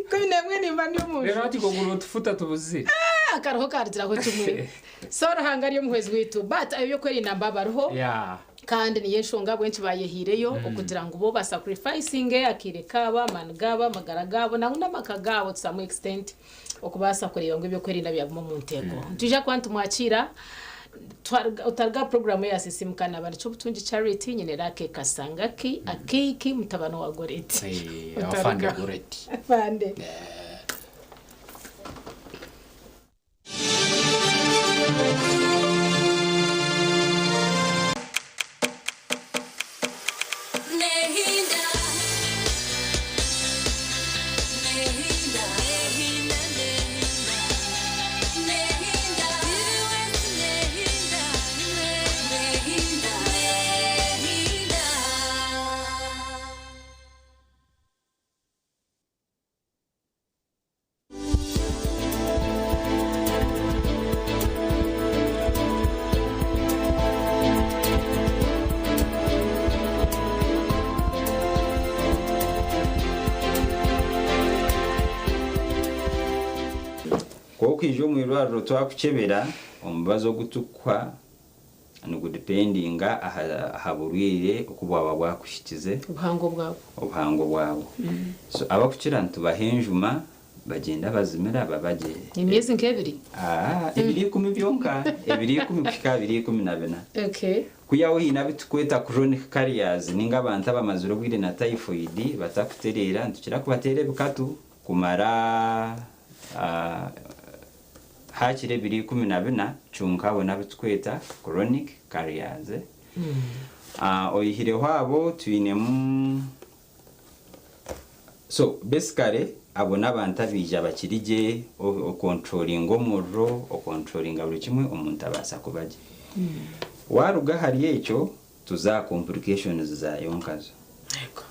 11 nimba ndi omu Reero nju. hati kogura otufuta tubuzire. Ah, akariho karugiraho kimwe. So Ruhanga ari omuhwezi waitu. But ebyokwerinda mba bariho. Yeah. Kandi niyo enshonga ahabw'enki bayehiireyo okugira ngu bo basacrificinge akaire kaabo, amaani gaabo, amagara gaabo nangwa n'amaka gaabo to some extent okubaasa kureeba ngu eby'okwerinda byaguma omu nteeko. Nitwija kuba nitumwakiira otari ga puroguraamu eya Sisiimuka na Barikyobutungi Charity, nyine Lucky Kasangaki, Akeiki, mutabani wa Goreti. Afande Goreti. Afande. Ku orikwija omu irwariro twakukyebera, omubazi ogu turikukuha nigudipendinga aha burwaire oku bwaba bwakuhikize. Obuhango bwabwo. Obuhango bwabwo. So abakukira nitubaha enjuma bagyenda bazimira baba gye. Emyezi nk'ebiri? Aa, ebiro ikumi byonka, ebiro ikumi kuhika aha biro 14. Okay. Kwihaho haine abu turikweta chronic carriers ninga abantu abamazire obwire na typhoid batakutereera, nitukira kubateera ebikatu kumara hakiri ebiro 14 kyonka abo n'abu turikweta chronic carriers. Oyihireho abo twinemu so basically abo n'abantu abaija bakiri gye, okontrolinga omuriro, okontrolinga buri kimwe omuntu abaasa kuba gye. Waaruga ahari ekyo tuza aha complications zaayo nkazo.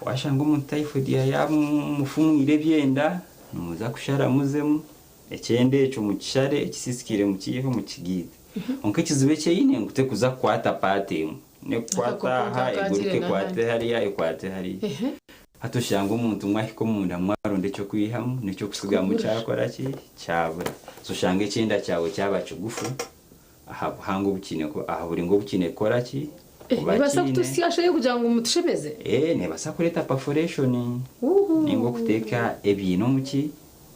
Waashanga omuntu typhoid yaamufumwire ebyenda, nimuza kushara muzemu, ekyenda ekyo mukishare, ekisiisikaire mukiiheho mukigaite. Kwonka ekizibu eki eine ngu tekuza kukwata part emwe, nekukwata aha eguruke ekwate hariya ekwate hariya. Hati oshanga omuntu mwahika omunda mwaronda eky'okwihamu n'eky'okutsigamu kyakora ki? Kyabura. So oshanga ekyenda kyawe kyaba kigufu aha buhango obu kiine kuba, aha buringwa obu kiine kukora ki? Kuba Nebaasa kiine. kutusyashayo kugira ngu mutushemeze? Ee, neebaasa kureeta perforation ninga okuteeka ebiina omu ki?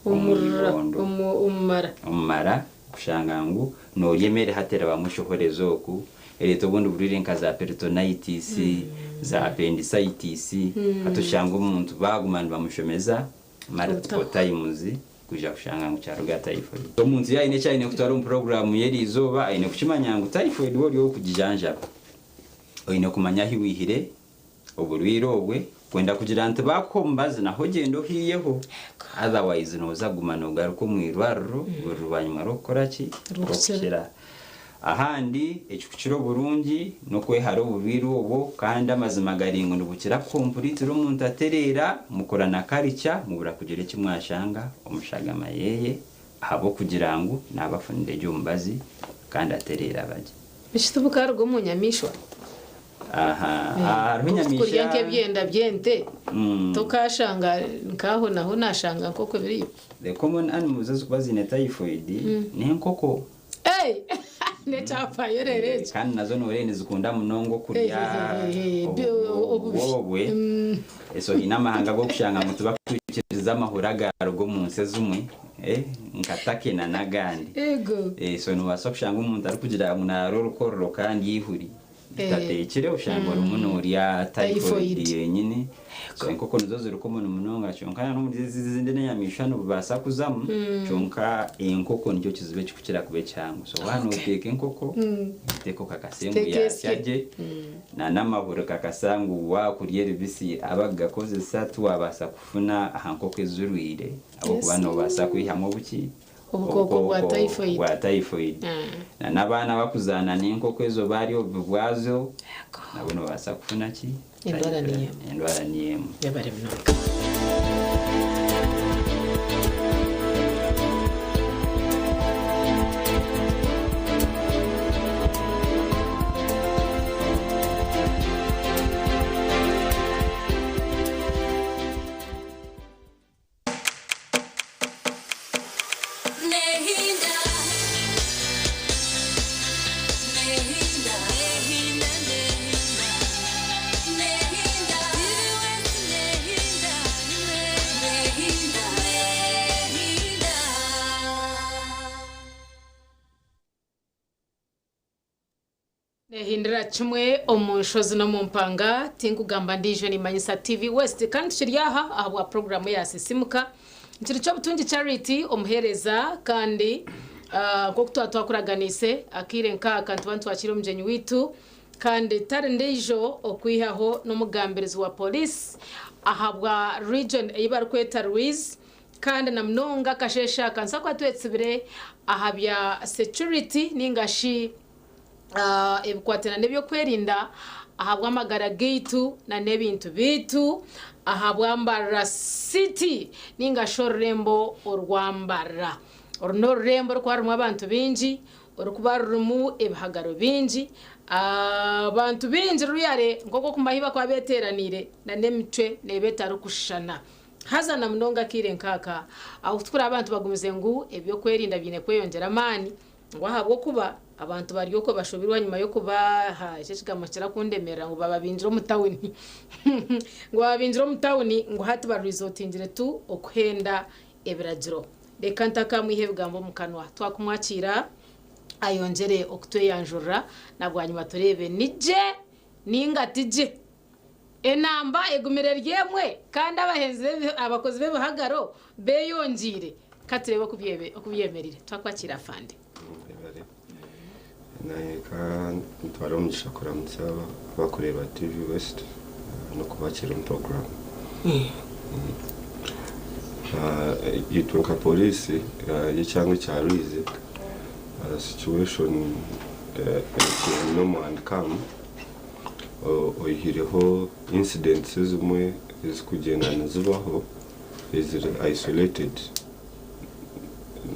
Omu ibondo. Omu mara. Omu mara, kushanga ngu noorya emere hati erabamu eshohoreza oku, ereeta obundi burwaire nka za peritonitis, za appendicitis, hati oshanga omuntu baaguma nibamushomeza. Multiple times kwija kushanga ngu kyaruga aha typhoid. Omuntu yaaba aine eki aine kutwara omu puroguraamu y'eriizooba aine kukimanya ngu typhoid waaba ori ow'okugijanjaba oine kumanya ahi waihire oburwaire obwe kwenda kugira nti baakuha omubazi naho ogyende ohiiyeho otherwise nooza kuguma noogaruka omu irwariro buri rwanyima rw'okukora ki? Rw'okukira. Ahandi, ekikukira oburungi n'okwehara oburwaire obwo kandi amazima gari ngu nibukira kukompuriitira omuntu atereera, mukura na karica mubura kugira eki mwashanga omu shagama yeye ahabw'okugira ngu naaba afunire gye omubazi kandi atereera aba gye. Beitu tibukaruga omu nyamaishwa? Aha, hariho Nk'oku tukurya enyamaishwa. nk'ebyenda by'ente, tokashanga nk'aho naho nashanga nk'oku biriyo? The common animals ezikuba ziine typhoid n'enkoko. Hey! N'ekyafayo reero ekyo. Kandi nazo nooreeba nizikunda munonga okurya obwe. So haine amahanga ag'okushanga ngu tibakwikiriza amahuri agaruga omu nsi ezimwe nka Turkey na n'agandi. So noobaasa kushanga omuntu arikugira ngu naarya orukororo kandi eihuri. Ritateekire oshanga orimu noorya typhoid yenyini. So enkoko nizo ziri common munonga kyonka n'omuri ezindi enyamaishwa nibubaasa kuzamu kyonka enkoko nikyo kizibu ekikukira kuba ekihango. So waaba nooteeka enkoko, oteeke okakase ngu yaasya gye na n'amahuri kakasa ngu waakurya eribisi abakugakozesa tiwaabaasa kufuna aha nkoko ezirwaire ahabw'okuba noobaasa kwihamu obuki? Obukooko bwa typhoid. bwa typhoid. Na n'abaana abakuzaana n'enkoko ezo baarya obubi bwazo, nabo nibabaasa kufuna ki? Endwara niyo emwe. Endwara niyo emwe. Yebare munonga. Nehindira kimwe omu nshozi n'omu mpanga, tinkugamba ndiijo nimanyisa TV West kandi tukiri aha ahabwa puroguraamu eya Sisimuka. Nkiri Kyobutungi Charity omuheereza kandi nk'oku twaba twakuraganiise akaire nk'aka nituba nitwakiira omugyenyi waitu kandi tari ndiijo okwihaho n'omugambirizi wa pooriisi ahabwa region ei barikweta Rwizi kandi na munonga akasheeshe aka nituza kuba twetsibire aha bya security ninga shi ebikwatiraine n'ebyokwerinda ahabw'amagara gaitu n'ebintu byaitu ahabwa Mbarara City ninga shi orurembo orwa Mbarara. Oru n'orurembo orurikuba rurimu abantu baingi, orurikuba rurimu ebihagaro bingi, abantu baingi ruriyare nk'oku okumanya ahu barikuba beteeraniire n'emicwe neeba etarikushushana. Haza na munonga akaire nk'aka ahu turikureeba abantu bagumize ngu eby'okwerinda biine kweyongyera amaani ngu ahabw'okuba abantu bari okwo bashobirwe ahanyima y'okuba ha eki ekigambo nikirakundemerera ngu bababingire omu tawuni ngu bababingire omu tawuni ngu hati barwizotingire tu okuhenda ebiragiro. Reka ntakamwiha ebigambo omu kanwa twakumwakiira ayongyere okutweyanjurira na bwanyima tureebe ni gye ninga ti gye. Enamba egumire eri emwe kandi abahenzi abakozi b'ebihagaro beeyongyeire. Ka tureebe oku oku byemereire. Twakwakiira Afande. Mwebare. Naanye ka ntware omugisha kuramutsa abakureeba TV West n'okubakiira omu puroguraamu. Itwe nka pooriisi y'ekyanga ekya Rwizi, situation ekiri normal and calm. Oyihireho incidents ezimwe ezikugyenda nizibaho eziri isolated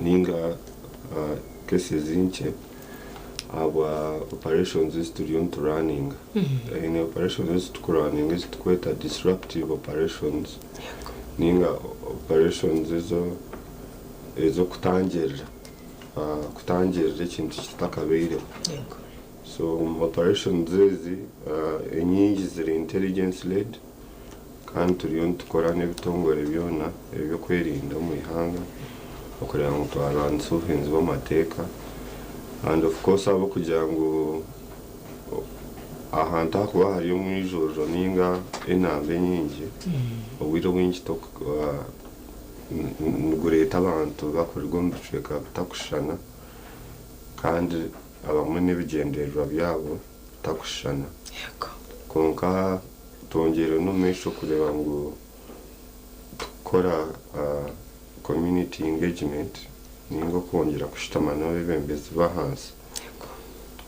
ninga cases nkye ahabwa operations ezi turiyo nitu runninga. Haine operations ezi tukuraninga ezi tukweta disruptive operations ninga operations ez'okutangirira, kutangirira ekintu kitakabaireho. So omu operations ezi enyingi ziri intelligence led kandi turiyo nitukora n'ebitongore byona eby'okwerinda omu ihanga okureeba ngu twarwanisa obuhinzi bw'amateeka and of course ahabw'okugira ngu ahantu ahakuba hari omwijuriro ninga enamba enyingi obwire obwingi. Nigureeta abantu bakuruga omu bicweka bitakushushana kandi abamwe n'ebigyendererwa byabo bitakushushana. Kwonka twongyeire n'omu maisho kureeba ngu tukora community engagement ninga okwongyera kushutama n'abeebembezi b'ahansi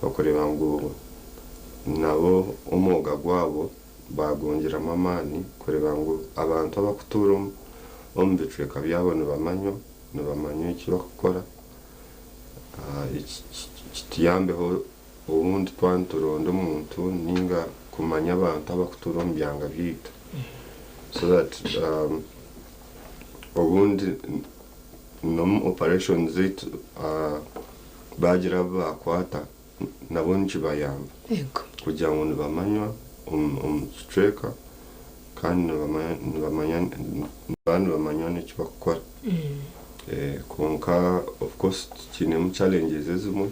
okureeba ngu nabo omwoga gwabo Bagongyeramu amaani kureeba ngu abantu abarikutuura omu bicweka byabo nibamanywa, nibamanywa eki barikukora. Eki kituyambeho obundi twaba nituronda omuntu ninga kumanya abantu abarikutuura omu byanga byaitu so that obundi n'omu operations zaitu baagira abu baakwata nabo nikibayamba kugira ngu nibamanywa omu kicweka kandi nibamanya nibaba nibamanywa n'eki barikukora. Kwonka of course tukiinemu challenges ezimwe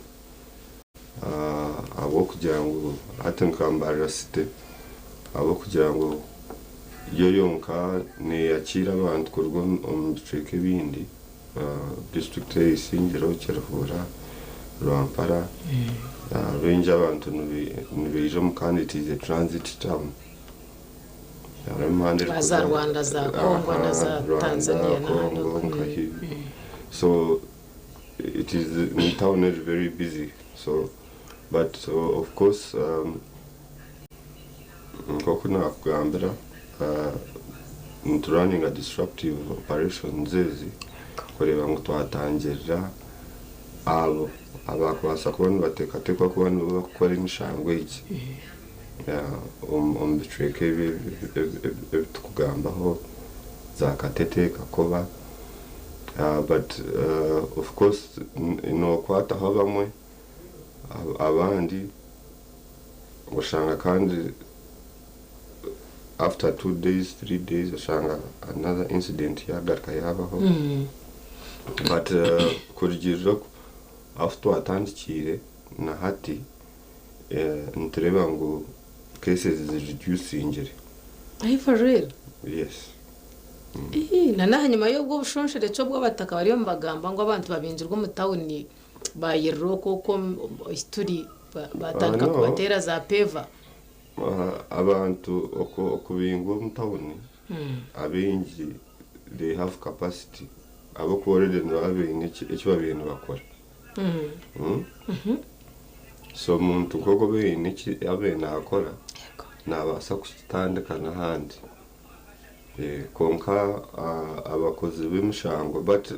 ahabw'okugira ngu hati nka Mbarara City ahabw'okugira ngu yo yonka neeyakiira abantu kuruga omu bicweka ebindi. Disiturikiti eya Isingiro, Kiruhura, Rwampara, baingi abantu nibaija omu kandi it is a transit town. Hariho emihanda Ba za erikuza Rwanda, za Congo na za Rwanda, Tanzania n'ahandi Congo okwo. nkahi. So it is ni town eri very busy so but of course Nk'oku naakugambira, nituraninga disruptive operations ezi kureeba ngu twatangirira abo abakubaasa kuba nibateekateekwa kuba nibo barikukora emishango egi omu bicweka ebi ebi turikugambaho za Katete, Kakoba but of course nookwataho abamwe abandi Oshanga kandi after 2 days 3 days oshanga another incident yagaruka yabaho but kurugirira ahu twatandikiire na hati nitureeba ngu cases zireducingire. Are you for real? Yes. Ii, na n'ahanyima y'obwo obushonshorekye obw'abataka bariyo nibagamba ngu abantu babingirwe omu tawuni Baayerera okwo okwo ahi turi, baatandika kubateera za peeva. Abantu okubingwa omu tawuni abaingi they have capacity ahabw'okuba already nibaba baine eki babaire nibakora. So omuntu nk'ogwo oba aine eki abaire naakora naabaasa kukitandika n'ahandi. Kwonka abakozi b'emishango but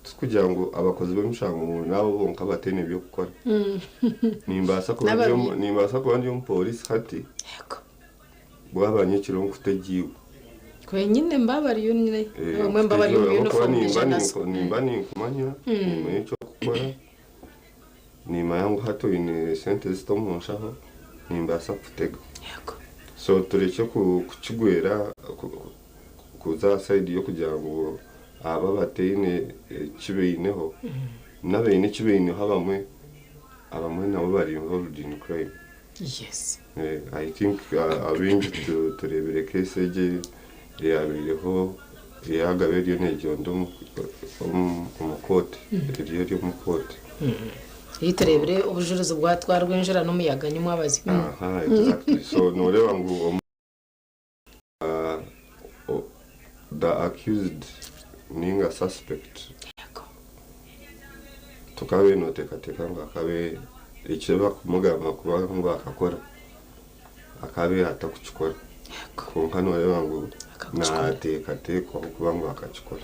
tikugira ngu abakozi b'emishango ngu n'abo bonka bataine by'okukora. Nimbaasa kuba ndi omu- nimbaasa kuba ndi omupoliisi hati bwaba nyekiro nkutega iwe. Kwenyine mba bariyo nyine abamwe mba bari omu Ahabw'okuba uniform nimba ija nazo. nimba ninkumanya, nimanya eki orikukora, nimanya ngu hati oine sente zita omu nshaho, nimbaasa kukutega. So turekye kukigwera kuza aha sayidi y'okugira ngu aba abataine eki baineho, n'abaine eki baineho abamwe abamwe nabo bari involved in crime. Yes. I think abaingi tureebire case egi eyabaireho eyagabe eriyo negyenda omu kooti, eriyo eri omu kooti. Ei tureebire obujurizi bwatwarwa enjura n'omuyaga nyimwabazi. Aha, exactly. So nooreeba ngu omu the accused ninga suspect tokabaire nooteekateeka ngu akabe eki bakumugamba kuba ngu akakora akabe atakukikora. Kwonka nooreeba ngu naateekateekwaho kuba ngu akakikora.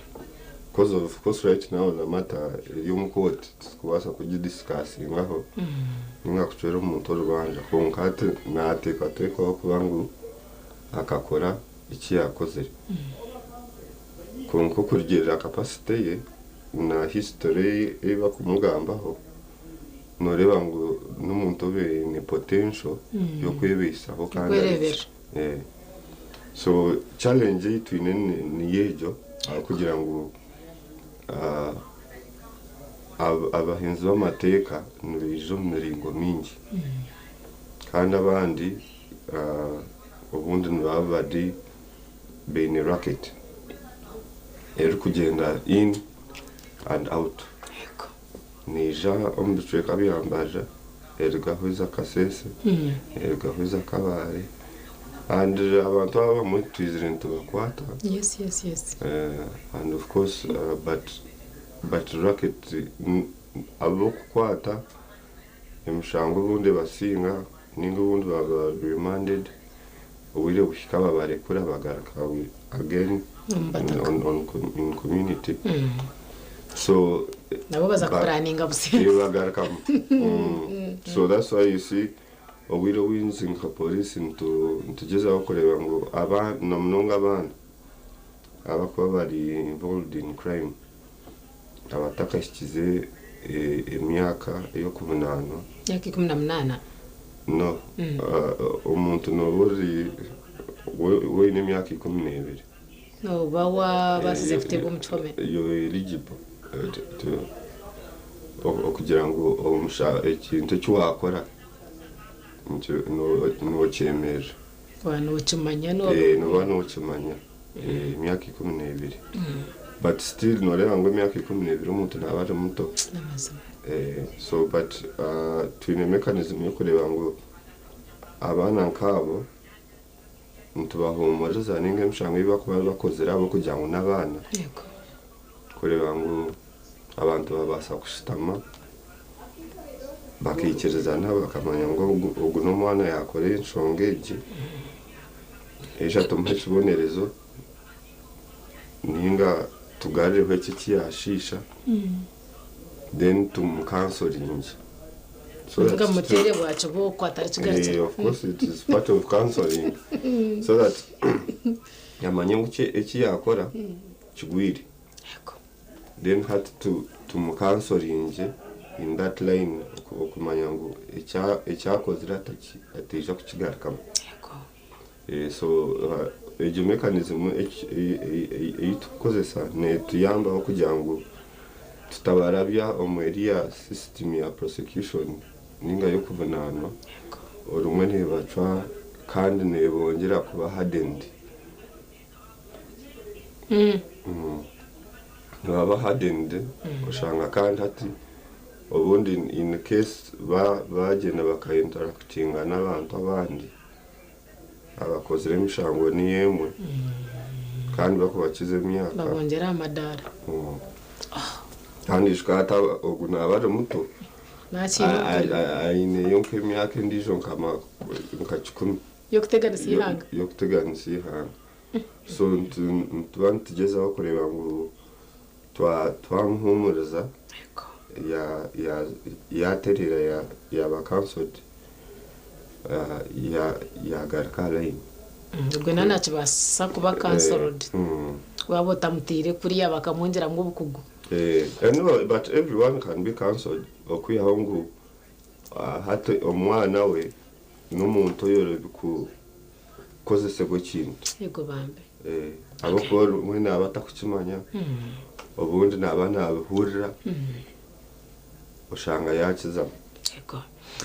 Coz of course right now the matter eri omu kooti titukubaasa kugidisikasingaho ninga kucwera omuntu orubanja kwonka hati naateekateekwaho kuba ngu akakora eki yaakozire. Kwonka okurugiirira capacity ye na history ye ei bakumugambaho nooreeba ngu n'omuntu obaire aine potential y'okwebaisaho kandi Y'okwereeberera. So challenge ei twine niyo egyo ahabw'okugira ngu abahinzi b'amateeka nibaija omu miringo mingi kandi abandi obundi nibaba bari baine racket. Erikugyenda in and out. Neija omu bicweka bya Mbarara, erugaho eza Kasese, erugaho eza Kabale and abantu aba abamwe twizire nitubakwata. Yes, yes, yes. And of course but but racket ab'okukwata emishango obundi ebasinga ninga obundi baba remanded obwire buhika babarekura bagaruka again in community so Nabo baza kupuraninga business. Bagarukamu. So that's why you see obwire obwingi nka police nitugyezaho kureeba ngu na munonga abaana abakuba bari involved in crime abatakahikize emyaka ey'okuvunaanwa. Myaka 18? No. Omuntu nooba ori oine emyaka 12. Nooba wabaasize kuteebwa omu kihome. You're eligible okugira ngu ekintu eki waakora nookyemerera. Waaba nookimanya. Nooba nookimanya emyaka 12. But still nooreeba ngu emyaka 12 omuntu naaba ari muto. So but twine mechanism y'okureeba ngu abaana nkaabo nitubahuumuriza ninga emishango ei barikuba bakozire ahabw'okugira ngu n'abaana kureeba ngu abantu babaasa kushutama bakaikirizana bakamanya ngu ogu n'omwana yaakora enshonga egi eija tumuhe ekibonerezo ninga tugarureho eki eki yaashiisha then tumukansoringe. So that mutere bwakiboko atarikigarukira. Of course it is part of counseling so that amanye ngu eki yakora kigwire. Then hati tumukansoringe in that line okumanya ngu ekyakozire ataija kukigarukamu. So egyo mechanism ei tukukozesa netuyambaho kugira ngu tutabarabya omu eriya system ya prosecution ninga y'okuvunaanwa orumwe nibacwa kandi nibongyera kuba hardened. Nibaba hardened oshanga kandi hati obundi in case bagyenda bakainteractinga n'abantu abandi abakozire emishango niyo emwe kandi bakubakiza emyaka babongyera amadaara. Kandi ijuka hati ogu naaba ari muto aineyo nk'emyaka endiijo nka 10 y'okuteganisa eihanga. Y'okuteganisa eihanga. So nituba nitugyezaho kureeba ngu twamuhuumuriza yatereera yaba cancelled yagaruka line. Ogwe na nakibaasa kuba cancelled waaba otamutiire kuriya bakamwongyeramu obukugu. No, but everyone can be cancelled okwihaho ngu hati omwana we n'omuntu oyorobi kukozesebwa ekintu. Yego bambe. Ahabw'okuba obumwe naaba atakukimanya, obundi naaba naabihurira, oshanga yakizamu. Yego.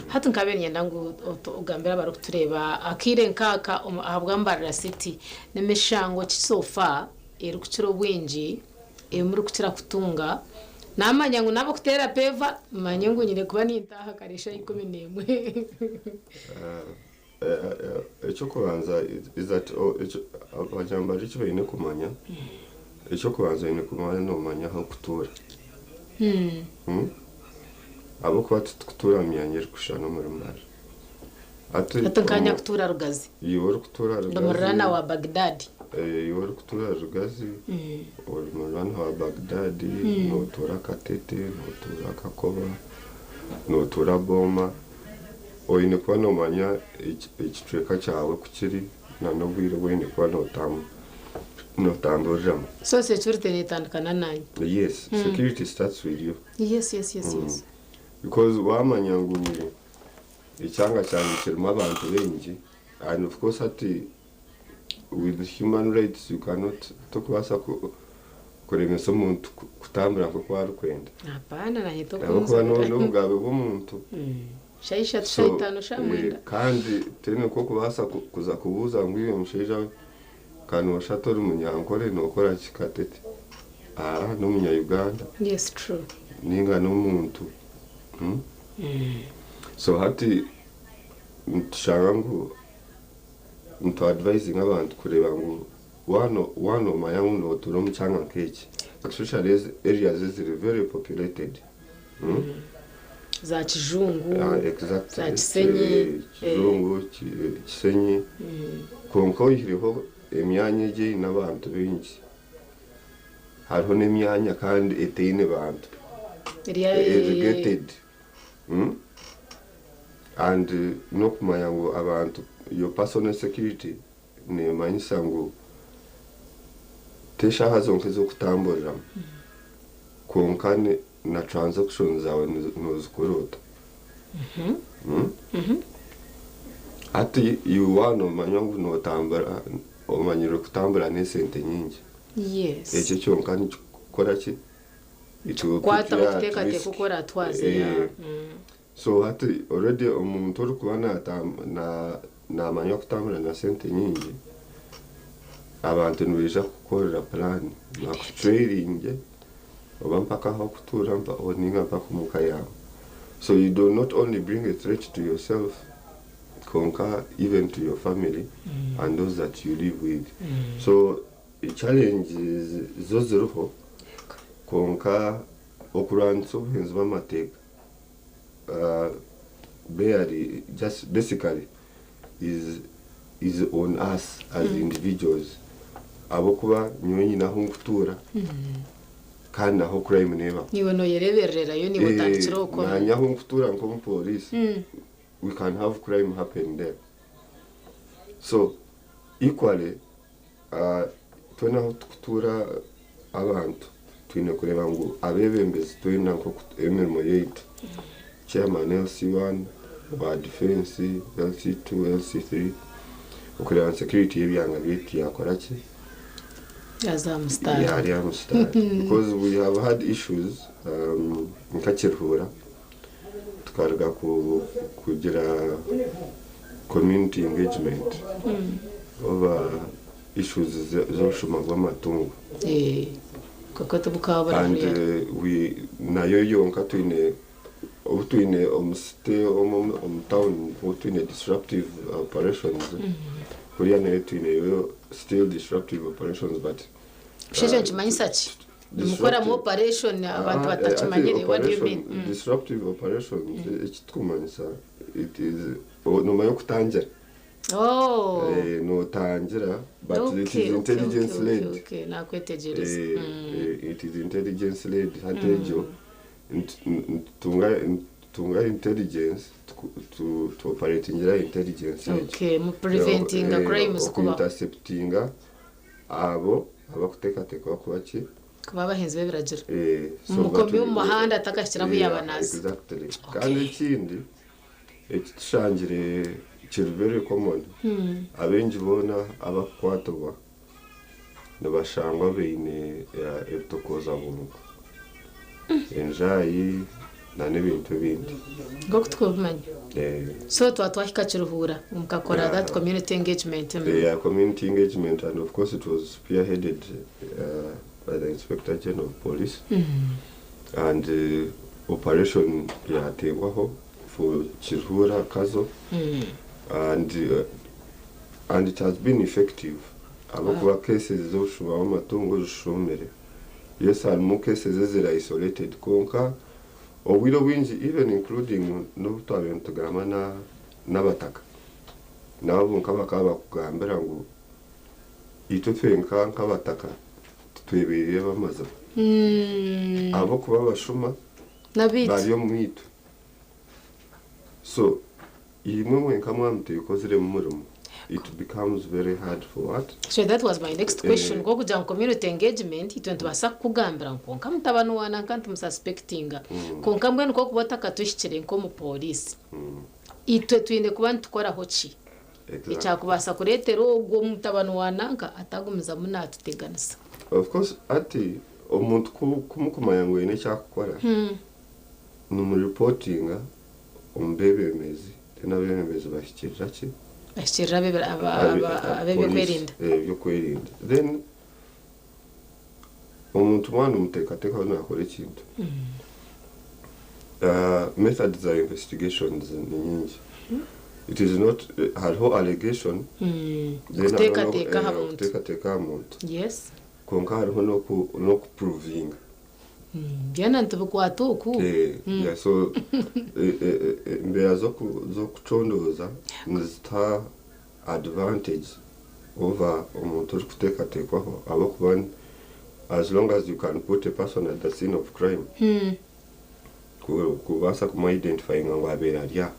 Hati nkabe niinyenda ngu ogambire abarikutureeba akaire nkaaka ahabwa Mbarara City n'emishango ki so far erikukira obwingi ei murikukira kutunga. Naamanya ngu naaba kuteera peva manye ngu nyine kuba nintaaha kare eshaaha 11. Ekyokubanza is that abanyambara eki baine kumanya, ekyokubanza oine kumanya noomanya ah'okutuura. Ahabw'okuba titukutuura mu myanya erikushushana omuri Mbarara. Hati nka nyakutuura Rugazi. Iwe orikutuura Ndi muriraanwa wa Baghdad. Iwe orikutuura Rugazi, ori muriraanwa wa Baghdad, nootuura Katete, nootuura Kakoba, nootuura Booma, oine kuba noomanya ekicweka kyawe oku kiri n'obwire obu oine kuba nootamburiramu. So security neetandikana naanye. Yes, security starts with you. Because wamanya ngu ekyanga kyangye kirimu abantu baingi and of course hati with human rights you cannot, tokubaasa kuremesa omuntu kutambura nk'oku arikwenda. Hapana, nanye Ahabw'okuba n'obugabe bw'omuntu. Shaaha 3, shaaha 5, shaaha 9. Kandi tihaine nk'okubaasa kuza kubuuza ngu iwe mushaija we kanoosha ori Munyankore nookora ki Katete. Aa n'omunya Uganda Yes true. Ninga n'omuntu hmm? So hati nitushanga ngu nitu advisinga abantu kureeba ngu waaba nomanya ngu notuura omu kyanga nk'eki especially areas eziri very populated hmm? Za Kijungu, Ah, exactly. za Kisenyi. Eh, Kijungu, Kisenyi. Kwonka oihireho emyanya egi eine abantu baingi, hariho n'emyanya kandi etaine bantu. Irrigated. And n'okumanya ngu abantu your personal security neemanyisa ngu t'eshaaha zonka ez'okutamburiramu kwonka na transactions zaawe noozikora ota. Hati iwe waaba noomanya ngu nootambura omanyire kutambura n'esente nyingi, Yes. ekyo kyonka nikikukora ki? It will put Kwata you at okuteekateeka risk. oku oratwaze. Yeah. So hati already omuntu orikuba namanya kutambura na sente nyingi, abantu nibaija kukukorera puraani bakutrailinge oba mpaka ahu orikutuura ninga mpaka omuka yaawe. So you do not only bring a threat to yourself kwonka even to your family and those that you live with. So challenges zo ziriho kwonka okurwanisa obuhinzi bw'amateeka barely just basically is on us as individuals ahabw'okuba nyowe nyine ahu nkutuura kandi naho crime nebaho. Niiwe nooyereebererayo, niiwe otandikire okwo. Naanye ahu nkutuura nk'omupoliisi we can have crime happen there. So equally twena ahu tukutuura abantu twine kureeba ngu abeebembezi twena nk'oku emirimo yaitu chairman LC1 wa defence LC2 LC3 okureeba ngu security y'ebyanga byaitu yakora ki? Yaza aha musitaari. Yari aha musitaari because we have had issues nka Kiruhura tukaruga kugira community engagement oba issues z'obushuma bw'amatungo. Kwonka tibukaba And buri real. we nayo yonka twine obu twine omu city omu town obu twine disruptive operations kuriya nayo twineyo still disruptive operations but Busha ekyo nikimanyisa ki? Nimukoramu operation abantu batakimanyire what do you mean? Disruptive operations ekitukumanyisa it is nomanya okutangira. Oh. Notangira but it is intelligence led. Okay, nakwetegyereza. It is intelligence led hati egyo nitutunga intelligence tu operatingira intelligence egyo. Okay, mu preventinga crimes kubaho. Okuinterceptinga abo abakuteekateekwa kuba ki? Kuba abahinzi b'ebiragiro. So Omukomi but omu muhanda atakahikire ahu yaaba naaza. Exactly. Kandi ekindi ekitushangire kiri very common abaingi boona abakukwatibwa nibashangwa baine ebitokooza bwongo enjaayi n'ebintu ebindi. Nk'oku tukubimanya. So twaba twahika Kiruhura mukakora that community engagement. Yeah, community engagement and of course it was spearheaded by the Inspector General of Police and operation yateebwaho for Kiruhura Kazo and it has been effective ahabw'okuba cases z'obushuma bw'amatungo zishumire. Yes, harimu cases eziri isolated kwonka obwire obwingi even including n'obu twabaire nitugamba n'abataka nabo bonka bakaba bakugambira ngu itwe twenka nk'abataka titwebereire b'amazima ahabw'okuba abashuma N'abaitu. bari omu itwe so imwe mwenka mwaba muteekoziremu murimo it becomes very hard for what? So that was my next question. Nk'okugira ngu community engagement itwe nitubaasa kukugambira ngu kwonka mutabani wa nanka nitumususpectinga. Kwonka mbwenu nk'okuba otakatuhikire nk'omupoliisi itwe twine kuba nitukoraho ki? Ekyakubaasa kureetera ogwo mutabani wa nanka atagumizamu naatuteganisa. Of course hati omuntu kumukumanya ngu aine eki akukora nimuripotinga omu beebembezi then abeebembezi bahikirira ki? Bahikirira ab'ebyokwerinda. Ebyokwerinda. Then Omuntu waaba nomuteekateekaho naakora ekintu, methods za investigations ni nyingi. It is not, hariho allegation, then hariho Okuteekateeka aha muntu. okuteekateeka aha muntu. Yes. Kwonka hariho n'oku n'okuprovinga. Byona nitubikwata oku. Yeah, so embeera z'okucondooza nizituha advantage over omuntu orikuteekateekwaho ahabw'okuba as long as you can put a person at the scene of crime kubaasa kumu identifyinga ngu abaire ari aha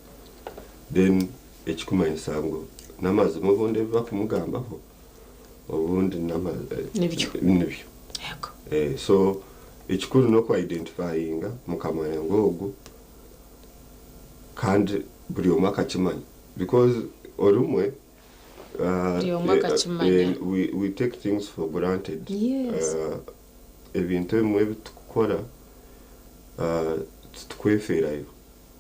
then ekikumanyisa ngu n'amazima obundi ebi barikumugambaho obundi Nibyo. Nibyo. So ekikuru n'oku identifyinga mukamanya ngu ogu kandi buri omwe akakimanya because orumwe Buri omwe akakimanya. We take things for granted. Ebintu ebimwe ebi turikukora titukwefeerayo.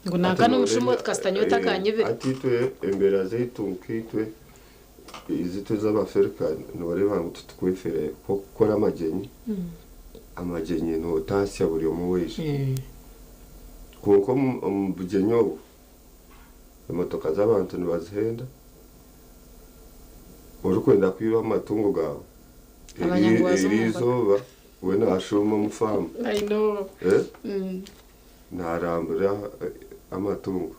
Ngu nanka Hati n'omushuma noreeba, oti kasita nyowe otakanyibire. Hati itwe embeera zaitu nkaitwe ezaitu ez'Abafirika noreeba ngu titukwefeerayo nk'okukora amagyenyi, amagyenyi nootaasya buri omwe waija. Kwonka omu bugyenyi obwo, emotoka z'abantu nibazihenda, orikwenda kwiba amatungo gaawe, Abanyangwazi omu eri izooba we naashuuma omu faamu. I know. Eh? Naarambura amatungo.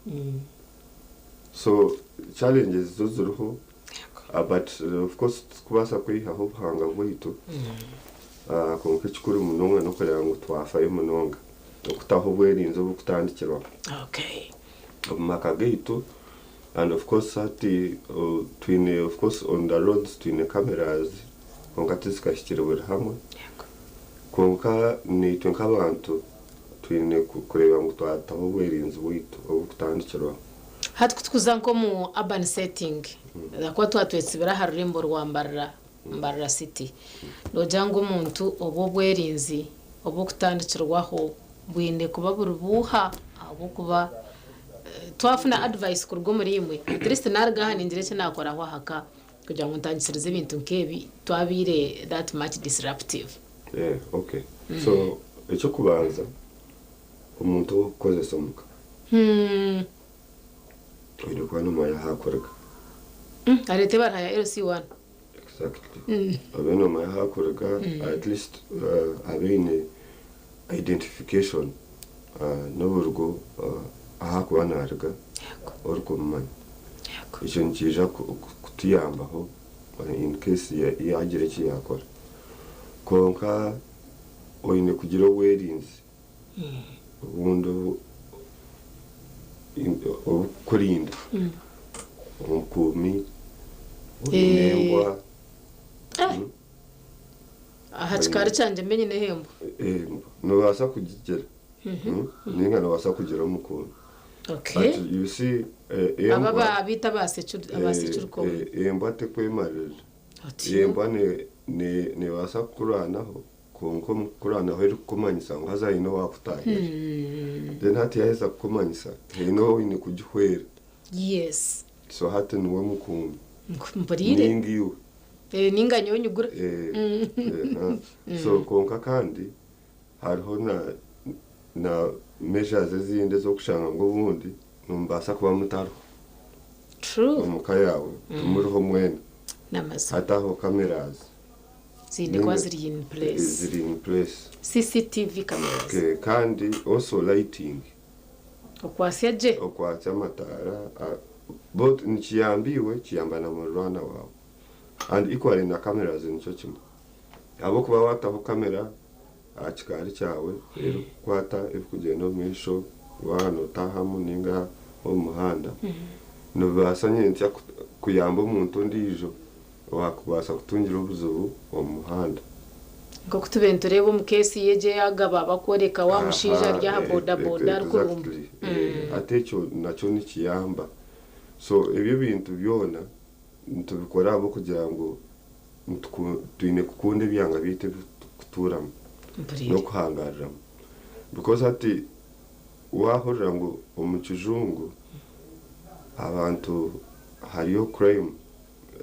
So challenges zo ziriho but of course titukubaasa kwihaho obuhanga bwaitu kwonka ekikuru munonga n'okureeba ngu twafayo munonga okutaho obwerinzi oburikutandikirwaho omu maka gaitu and of course hati twine of course on the roads twine cameras kwonka tizikahikire buri hamwe kwonka naitwe nk'abantu twine kureeba ngu twataho obwerinzi bwaitu oburikutandikirwaho. Hati kutukuza nk'omu urban setting, ahakuba twatwetsibire aha rurembo rwa Mbarara, Mbarara City, noogira ngu omuntu obu obwerinzi obw'okutandikirwaho bwine kuba buri buuha ahabw'okuba twafuna advice kuruga omuri imwe, at least naruga aha ningira eki naakoraho aha ka kugira ngu ntandikirize ebintu nk'ebi twabaire that much disruptive. Yeah, okay. So ekyokubanza omuntu ow'okukozesa omuka oine kuba nomanya ahu arikuruga. Areete ebaraha ya LC1. Exactly. Obe nomanya ahu arikuruga at least abe aine identification n'oburugo ahu arikuba naruga orikumumanya. Ekyo nikiija kutuyambaho in case yaagira eki yaakora. Kwonka oine kugira obwerinzi obundi oburikukurinda omukuumi, oine embwa. Aha kikaari kyangye mbe nyineho embwa. Embwa noobaasa kugigira ninga noobaasa kugira omukuumi. But you see Aba embwa abiita aba securicom. Embwa tekwemarira. Embwa neebaasa kukurwanaho kwonka omu kukurwanaho erikukumanyisa ngu haza haine owaakutaahirira. Then hati yaaheza kukumanyisa haine ou oine kugihwera. So hati niwe mukuumi. Mpuriire. Ninga iwe. Ninga nyowe nyigura. So kwonka kandi hariho na na measures ezindi ez'okushanga ngu obundi nimubaasa kuba mutariho omu ka yaawe timuriho mwena. N'amazima. Hati aho cameras Ziine kuba ziri in place. Ziri in place. CCTV cameras. Okay, kandi also lighting. Okwatsya gye. Okwatsya amataara both nikiyamba iwe kiyamba na muriraanwa waawe and equally na cameras nikyo kimwe ahabw'okuba waataho kamera aha kikaari kyawe erikukwata ebirikugyenda omu maisho waaba nootaahamu ninga omu muhanda nibibaasa nyentsya kuyamba omuntu ondiijo owaakubaasa kutungira obuzibu omu muhanda. Nk'oku tubaire nitureeba omu keesi y'egyo eyaagaba bakworeka wa mushaija ari aha boda boda arikurumba. Exactly. Hati ekyo nakyo nikiyamba. So ebyo ebintu byona nitubikora ahabw'okugira ngu twine kukunda ebyanga byaitu ebi turikutuuramu n'okuhangaariramu. Because hati waahurira ngu omu kijungu abantu hariyo crime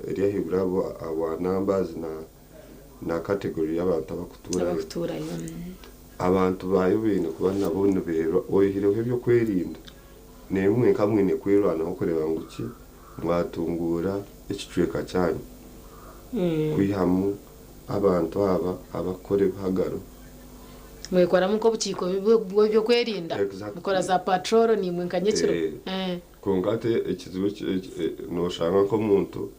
eri ahaiguru ahabwa numbers na na category y'abantu abakutuurayo. Abakutuurayo. Abantu baayo baine kuba nabo nibeerwa oihireho eby'okwerinda naimwe nka mwine kwerwanaho kureeba ngu ki mwatunguura ekicweka kyanyu kwihamu abantu aba abakukora ebihagaro. Mwekoramu nk'obukiiko bw'ebyokwerinda Exactly. mukora za patrol naimwe nka nyekiro. Kwonka hati ekizibu noshanga nk'omuntu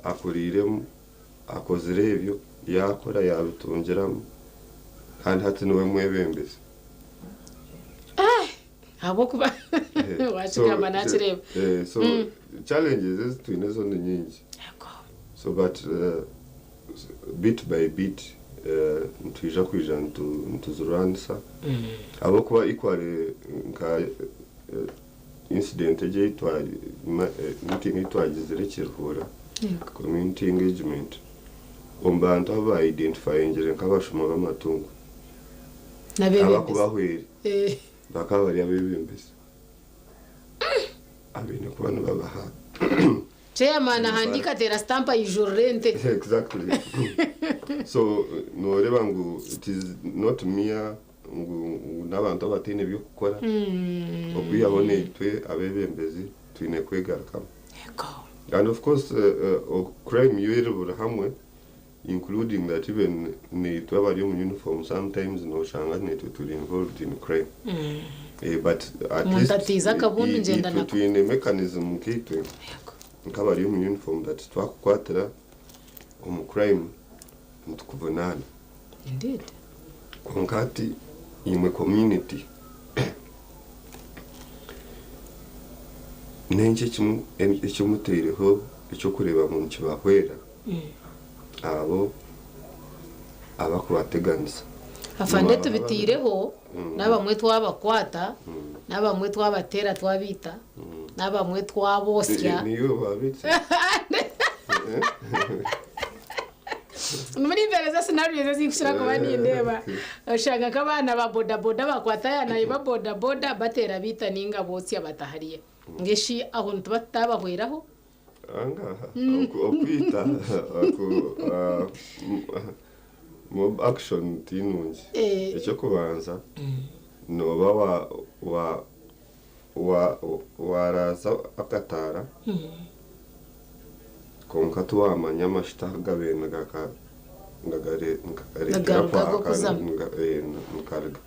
akuriiremu akozire ebyo yaakora yaabitungiramu kandi hati niwe mwebembezi. Ahabw'okuba wakigamba nakireeba. So challenges ezi twine zo ni nyingi. So but bit by bit nitwija kwija nituzirwanisa ahabw'okuba equally nka incident egi ei meeting ei twagizire Kiruhura community engagement omu bantu abu ba identifyingire nk'abashuma b'amatungo N'abeebembezi. abakubahwera bakaba bari abeebembezi abaine kuba nibabaha Chairman ahandiika ateera stamp aijurira ente. Exactly. So nooreeba ngu it is not mere ngu ngu n'abantu abataine by'okukora okwihaho naitwe abeebembezi twine kwegarukamu. And of course crime yo eri buri hamwe including that even naitwe abari omu uniform sometimes noshanga naitwe turi involved in crime. But at Omuntu least atiize akabundu ngyenda itwe nako. twine mechanism nkaitwe nk'abari omu uniform that twakukwatira omu crime nitukuvunaana. Indeed. Kwonka hati imwe community n'enki eki mutaireho eky'okureeba ngu nikibahwera abo abakubateganisa? Afande tubitaireho n'abamwe twabakwata n'abamwe twabateera twabaita n'abamwe twabosya. Niiwe waabitse? Muri mbeera scenarios ezikukira kuba nindeeba oshanga nk'abaana ba bodaboda bakwata ayaana ba bodaboda bateera baita ninga botsya batahariya ngeshi aho nituba tutabahweraho. Angaha okwita mob action ti nungi. Ekyokubanza noba wa wa wa waraza akataara kwonka tiwamanya amashita gabaire nigagareetera Nagaruka kwaka gokuzamu. nikaruga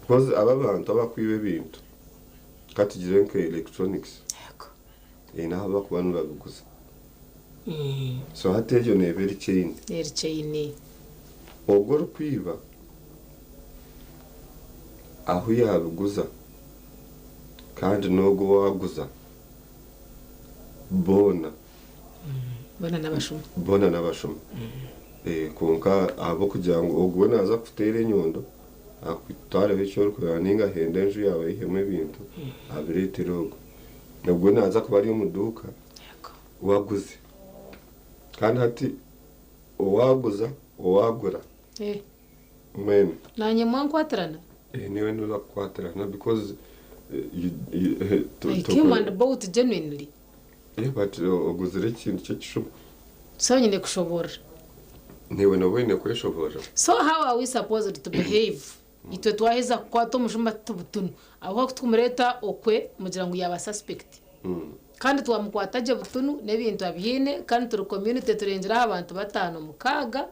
because aba abantu abakwiba ebintu katugire nka electronics naho bakuba nibabiguza so hati egyo neeba eri chain. Eri chain. Ogwo orikwiba ahu yaabiguza kandi n'ogwo waaguza boona Boona n'abashuma. Boona n'abashuma. Kwonka ahabw'okugira ngu ogwo we naaza kukuteera enyondo akutwareho eki orikureeba ninga ahende enju yaawe ayihemu ebintu abireetere ogwo. Ogwo naaza kuba ari omu duuka waguze. Kandi hati owaaguza owaagura mwena. Nanye mwankwatirana. Niwe nibakukwatirana because you, I came and bought genuinely. Yeah, but oguzire ekintu ky'ekishuba. So nyine kushoboorora. Niwe nooba oine kweshoboorora. So how are we supposed to behave itwe twaheza kukwata omushuma tubutunu aho tukumureeta okwe mugira ngu yaba suspect kandi twamukwata gye butunu n'ebintu abiine kandi turi community turengeraho abantu bataano mukaaga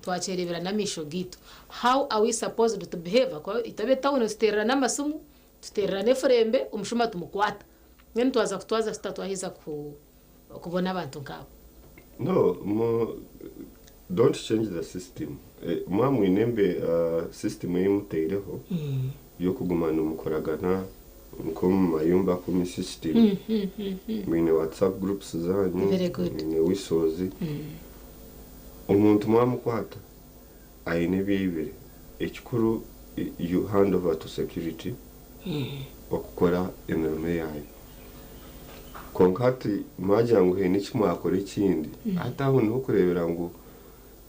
twakyerebera n'amaisho gaitu? How are we supposed to behave? Ahakuba itabe tawuni tuteerera n'amasimu, tuteerera n'efurembe, omushuma tumukwata. Mbwenu twaza kutwaza tuta twaheza kubona abantu nk'abo? No, don't change the system. Mwaba mwine system ei mutaireho y'okuguma nimukoragana nk'omu mayumba kumi system. Mwine WhatsApp groups zanyu, Very good. mwine whistles. Omuntu mwamukwata aine ebyibire. Ekikuru you hand over to security okukora emirimo yayo. Kwonka hati mwagira ngu haine eki mwakora ekindi. Hati aho niho kureebera ngu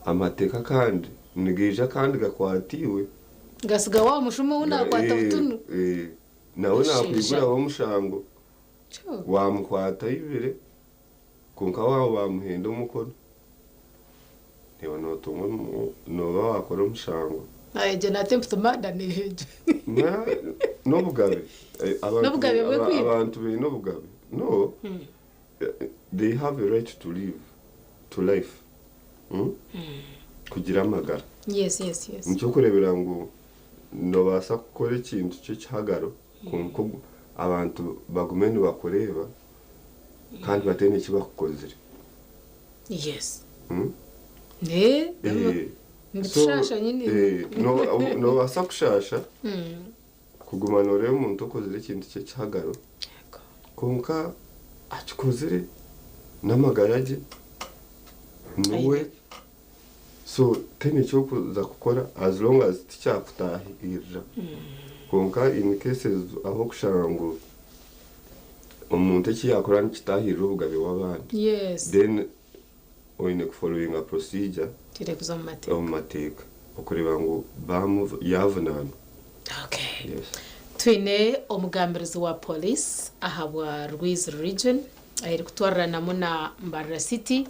amateeka kandi nigaija kandi gakwatiwe. Gasiga wa mushuma ou nakwata butunu. Nawe Sheja. nakwiguraho omushango wamukwata ayibire kwonka waaba bamuhenda omukono. Naiwe notunga nooba wakora omushango. Egyo na attempt murder neeha egyo? N'obugabe. N'obugabe bw'okwita? Abantu baine obugabe. No, they have a right to live, to life. Kugira amagara. Nikyo orikureebera ngu noobaasa kukora ekintu ky'ekihagaro kwonka abantu bagume nibakureeba kandi bataine eki bakukozire. Nibitushasha nyine. Noobaasa kushaasha kuguma nooreeba omuntu okozire ekintu ky'ekihagaro kwonka akikozire n'amagara gye niwe so tihaine eki orikuza kukora as long as tikyakutaahirira. Kwonka in cases ahu orikushanga ngu omuntu eki yaakora nikitaahirira obugabe bw'abandi then oine kufollowinga procedure Twine kuza omu mateeka. omu mateeka okureeba ngu yaavunaanwa. Yes. Twine omugambirizi wa Police ahabwa Rwizi Region erikutwariranamu na Mbarara City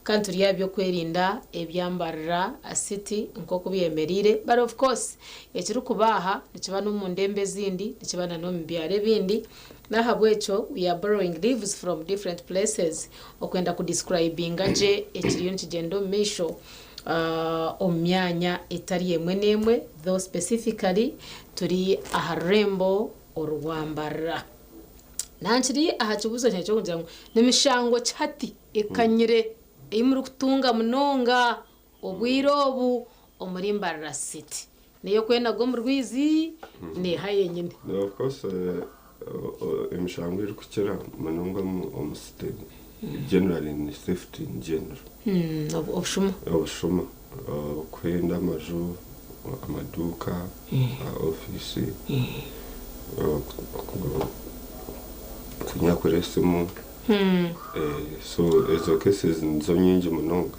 kandi turi aha by'okwerinda ebya Mbarara City nk'oku byemereire but of course ekirikuba aha nikiba n'omu ndembo ezindi nikiba na n'omu byaro ebindi n'ahabw'ekyo we are borrowing leaves from different places okwenda ku describinga gye ekiriyo nikigyenda omu maisho omu myanya etari emwe n'emwe though specifically turi aha rurembo orwa Mbarara. Nankiri aha kibuuzo kyangye ky'okugira ngu ni mishango ki hati ekanyire ei murikutunga munonga obwire obu omuri Mbarara City? N'ey'okwenaga omu rwizi? Neeha yenyine? Of course emishango erikukira munonga omu city generally ni theft in general. Obushuma. Obushuma, okuhenda amaju, amaduuka, ofiisi, kunyakura esimu. So ezo cases nizo nyingi munonga.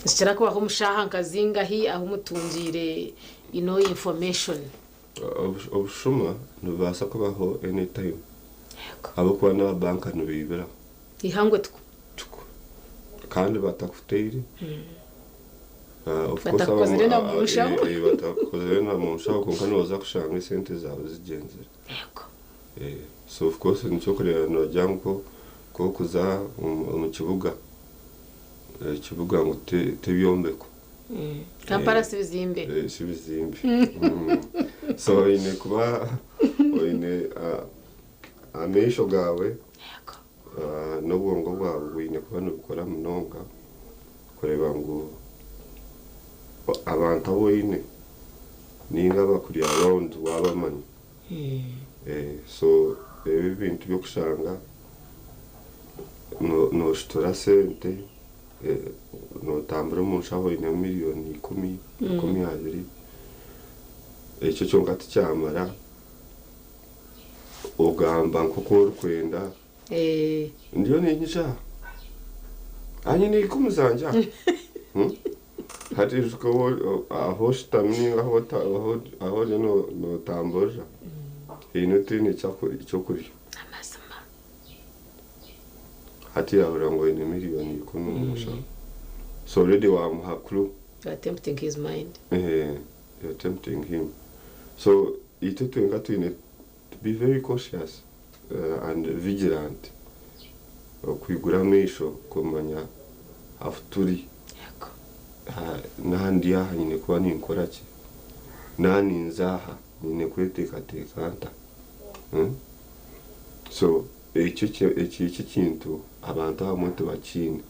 Nikikira kubaho omu shaaha nka zingahi ahu mutungiire information? Obushuma nibubaasa kubaho anytime ahabw'okuba n'aba banka nibaibiraho. Eihangwe tuku. Tuku. Kandi batakuteire. Batakukozire na mu nshaho. Batakukozire na mu nshaho kwonka nooza kushanga esente zaawe zigyenzire. So of course nikyo orikureeba noogira ngu ku orikuza omu kibuga, ekibuga ngu tibyombeko. Kampala si bizimbe. Si bizimbe. So oine kuba oine amaisho gaawe n'obwongo bwawe bwine kuba nibukora munonga kureeba ngu abantu abu oine ninga abakuri around waabamanya. So ebi ebintu by'okushanga nooshutura sente, nootambura omu nshaho oinemu miriyoni ikumi, 20, ekyo kyonka tikyamara ogamba nk'oku orikwenda. Ndiyo niinyija aha, nyine ikumi zangye aha. Hati ijuka ahu oshutami ninga ahu oriyo nootamburira haine otaine ky'okurya. Hati yaahurira ngu oine miriyoni 10 omu nshaho. So already waamuha clue. You are tempting his mind. You are tempting him. So itwe twenka twine to be very cautious and vigilant okwigura amaisho kumanya ahu turi. Naaba ndi aha nyine kuba ninkora ki? Naaba ninza aha nyine kweteekateeka nta? So ekyo eki kintu abantu abamwe tibakiine.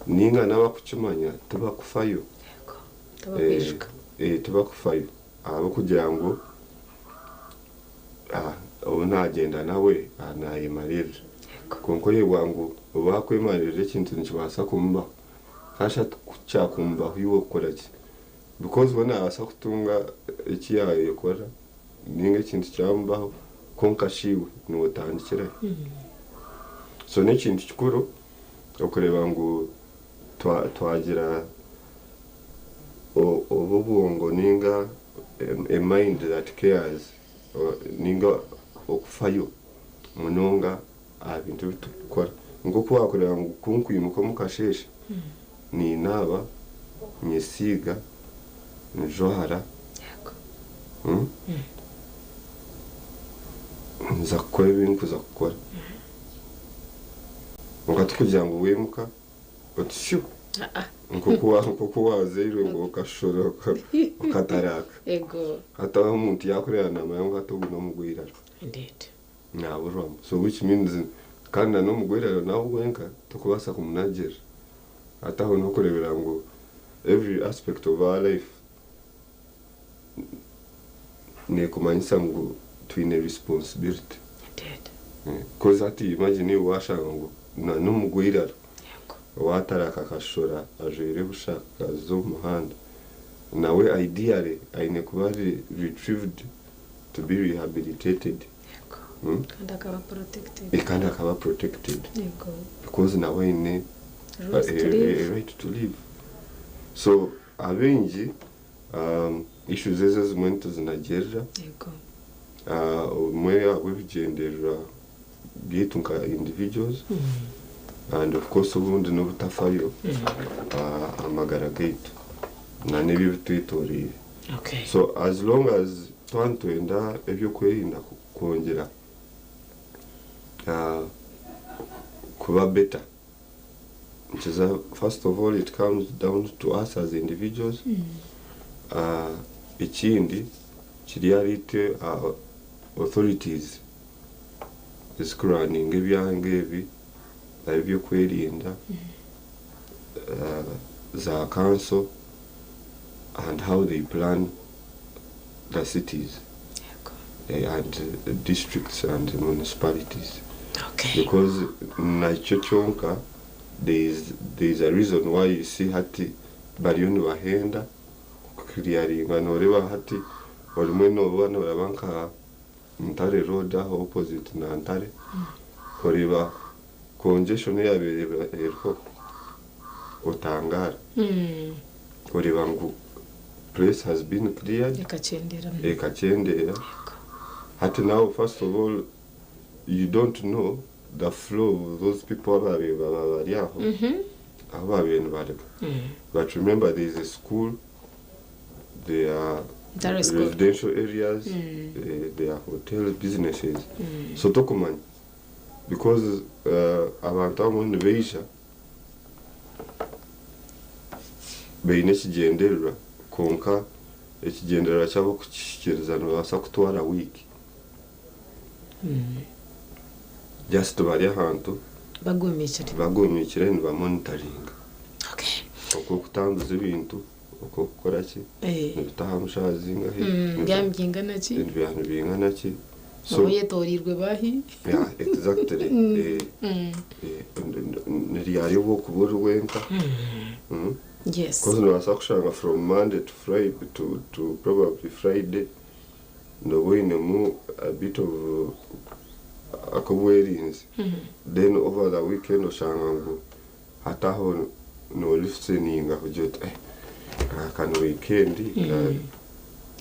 Ninga n'abakukimanya tibakufayo. Tibakwijuka. Tibakufayo ahabw'okugira ngu ou naagyenda nawe naayemarira. Kwonka oyebwa ngu obu akwemarira ekintu nikibaasa kumubaho. Kasha ku kyakumubaho iwe okukora ki? Because we naabaasa kutunga eki yaayekora ninga ekintu kyamubaho kwonka shi iwe niiwe otandikirayo. So n'ekintu kikuru okureeba ngu twagira obu obwongo ninga a mind that cares ninga okufayo munonga aha bintu ebi turikukora. Nk'oku waakureeba ngu ku nkwimuka omu kasheeshe. Ninaaba, nyesiiga, njwara, nza kukora ebi ndikuza kukora. Kwonka tikugira ngu waimuka oti shu nk'oku waazairwe ngu okashora okataraaka. Hati aho omuntu yaakureeba naamanya ngu hati ogu n'omugweiraro. Naaburwamu. So which means kandi na n'omugweiraro nawe wenka tokubaasa kumunagirira. Hati aho n'okureebera ngu every aspect of our life neekumanyisa ngu twine responsibility. Coz hati imagine iwe waashanga ngu na n'omugweiraro owaataraka akashora ajwaire busha akaza omu muhanda, nawe ideally aine kuba ari retrieved to be rehabilitated. Kandi akaba protected. Kandi akaba protected because nawe aine a right to live. So abaingi issues ezo ezimwe nituzinagyerera obumwe ahabw'ebigyendererwa byaitu nka individuals and of course obundi n'obutafayo aha magara gaitu na n'ebitwetoreire. So as long as twaba nitwenda eby'okwerinda kwongyera kuba better, nikiza first of all it comes down to us as individuals, ekindi kiri ahari itwe authorities ezikuraninga ebyanga ebi eby'okwerinda, za council and how they plan the cities and districts and municipalities because nakyo kyonka there is a reason why you see hati bariyo nibahenda kuclearinga. Noreeba hati orimwe nooba nooraba nka Ntare road aho opposite na Ntare, oreeba congestion eyabaire eriho otangaara, oreeba ngu place has been cleared. Ekakyendera. Ekakyendera. Hati now, first of all, you don't know the flow of those people ababaire baba bari aho, ahu babaire nibarega. But remember, there is a school, there are Ntare school. Residential areas, there are hotel businesses. So tokumanya because abantu abamwe nibaija baine ekigyendererwa, kwonka ekigyendererwa kyabo kukihikiriza nibabaasa kutwara wiiki just bari ahantu Bagumikire. Bagumikire nibamonitoringa okw'okutambuza ebintu, okw'okukora ki, nibitaha omu shaaha zingahi, Byaba nibyingana ki? Byaba nibingana ki. So oyetoreirwe bahi? Yeah, exactly. Niryari obu okuba ori wenka. Because nobaasa kushanga from Monday to Friday to probably Friday nooba oinemu a bit of ak'obwerinzi, then over the weekend oshanga ngu hati aho noolisteninga kugira oti eh, aka ni weekend.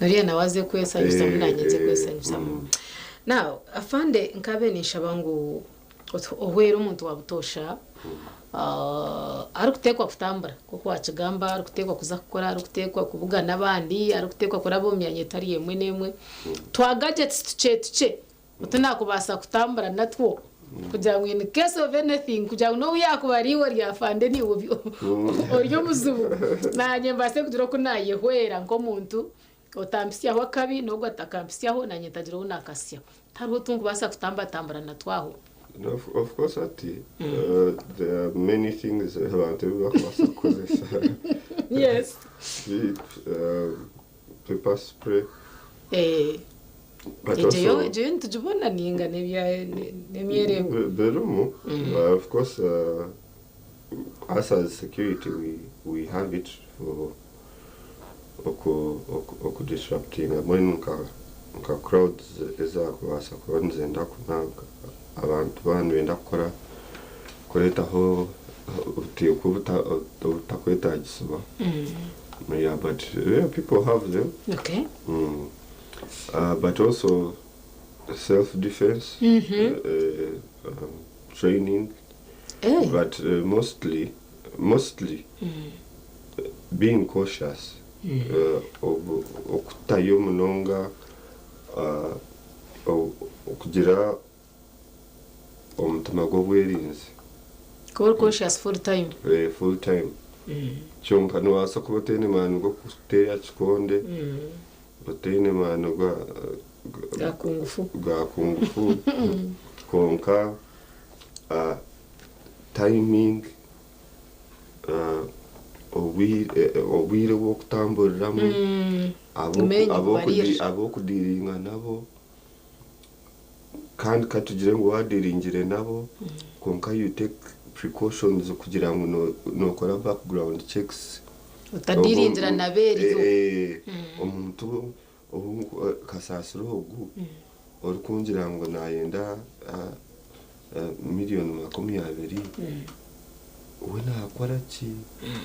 Oriya nawe aze kwesanyusamu, nanye nze kwesanyusamu. Now afande, nkabe ninshaba ngu ohwere omuntu wa butoosha arikuteekwa kutambura nk'oku wakigamba, arikuteekwa kuza kukora, arikuteekwa kubugana abandi, arikuteekwa kuraba omu myanya etari emwe n'emwe. Twa gadgets tukye tukye otu nakubaasa kutambura natwo kugira ngu in case of anything, kugira ngu n'obu yakuba ari iwe rya afande, niiwe ori omuzibu, nanye mbaase kugira oku nayehwera nk'omuntu otampisyaho akabi, n'ogwo atakampitsyaho, nanye ntagira ou nakasyaho. Tihariho otunkubaasa kutambatambura natwo aho? No, of course ati there are many things abantu ebi bakubaasa kukozesa. Be it pepper spray. But Egyo yo also egyo yo nitugibona ninga n'emyeremwe. Birimu, but of course us as security we have it for oku disruptinga mbwenu nka crowds ezakubaasa kuba nizenda kunanka abantu baba nibenda kukora kureetaho obuteeka obutakwetaagisibwa. Yeah, but yeah, people have them. But also self-defense training. But mostly Mostly being cautious, okutayo munonga, okugira omutima gw'obwerinzi. Kuba ori cautious full time. Full time. Kyonka nobaasa kuba otaine maani g'okuteera kikonde, otaine maani ga kungufu, ga kungufu, kwonka timing, obwire bw'okutamburiramu, ab'okudiiringa nabo, kandi ka tugire ngu waadiringire nabo, kwonka you take precautions kugira ngu nookora background checks. Otadiringira nabo eriyo. Omuntu kasaasira ogu orikungira ngu nayenda 20 million, we nakora ki?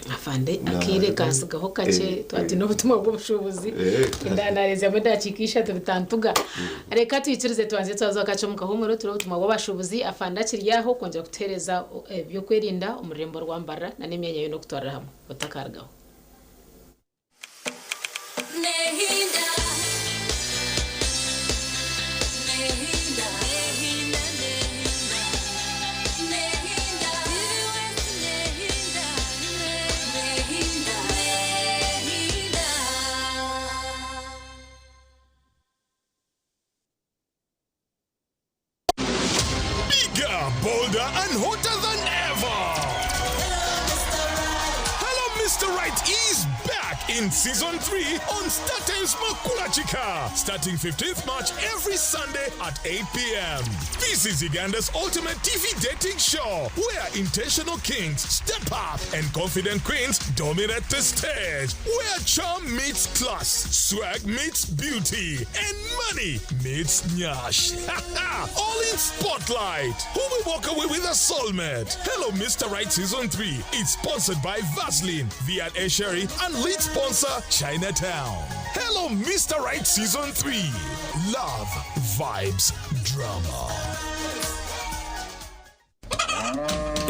Afande, akaire kansigaho kakye. Twatine obutumwa bw'obushuubuzi, endandarezamu edakiika 3 bitantuga. Reka twikirize twanze twaza kakye omu kahumuro, turi obutumwa bw'abashuubuzi. Afande akiri aho kwongyera kutuheereza ebyokwerinda omu rurembo rwa Mbarara na n'emyanya yoona okutwarira hamwe. Otakarugaho. Nehinda. Nehinda. Nehinda. Nehinda. Nehinda. Nehinda. Nehinda. Bigger, bolder, and hotter than ever. Hello, Mr. Right is back in season 3 on StarTimes Makulachika, starting 15th March every Sunday at 8 p.m. This is Uganda's ultimate TV dating show where intentional kings step up and confident queens dominate the stage, where charm meets class, swag meets beauty, and money meets nyash. All in spotlight. Who will walk away with a soulmate? Hello, Mr. Right Season 3 is sponsored by Vaseline, V&A Sherry, and lead sponsor Chinatown. Hello, Mr. Right Season 3. Love, vibes, drama.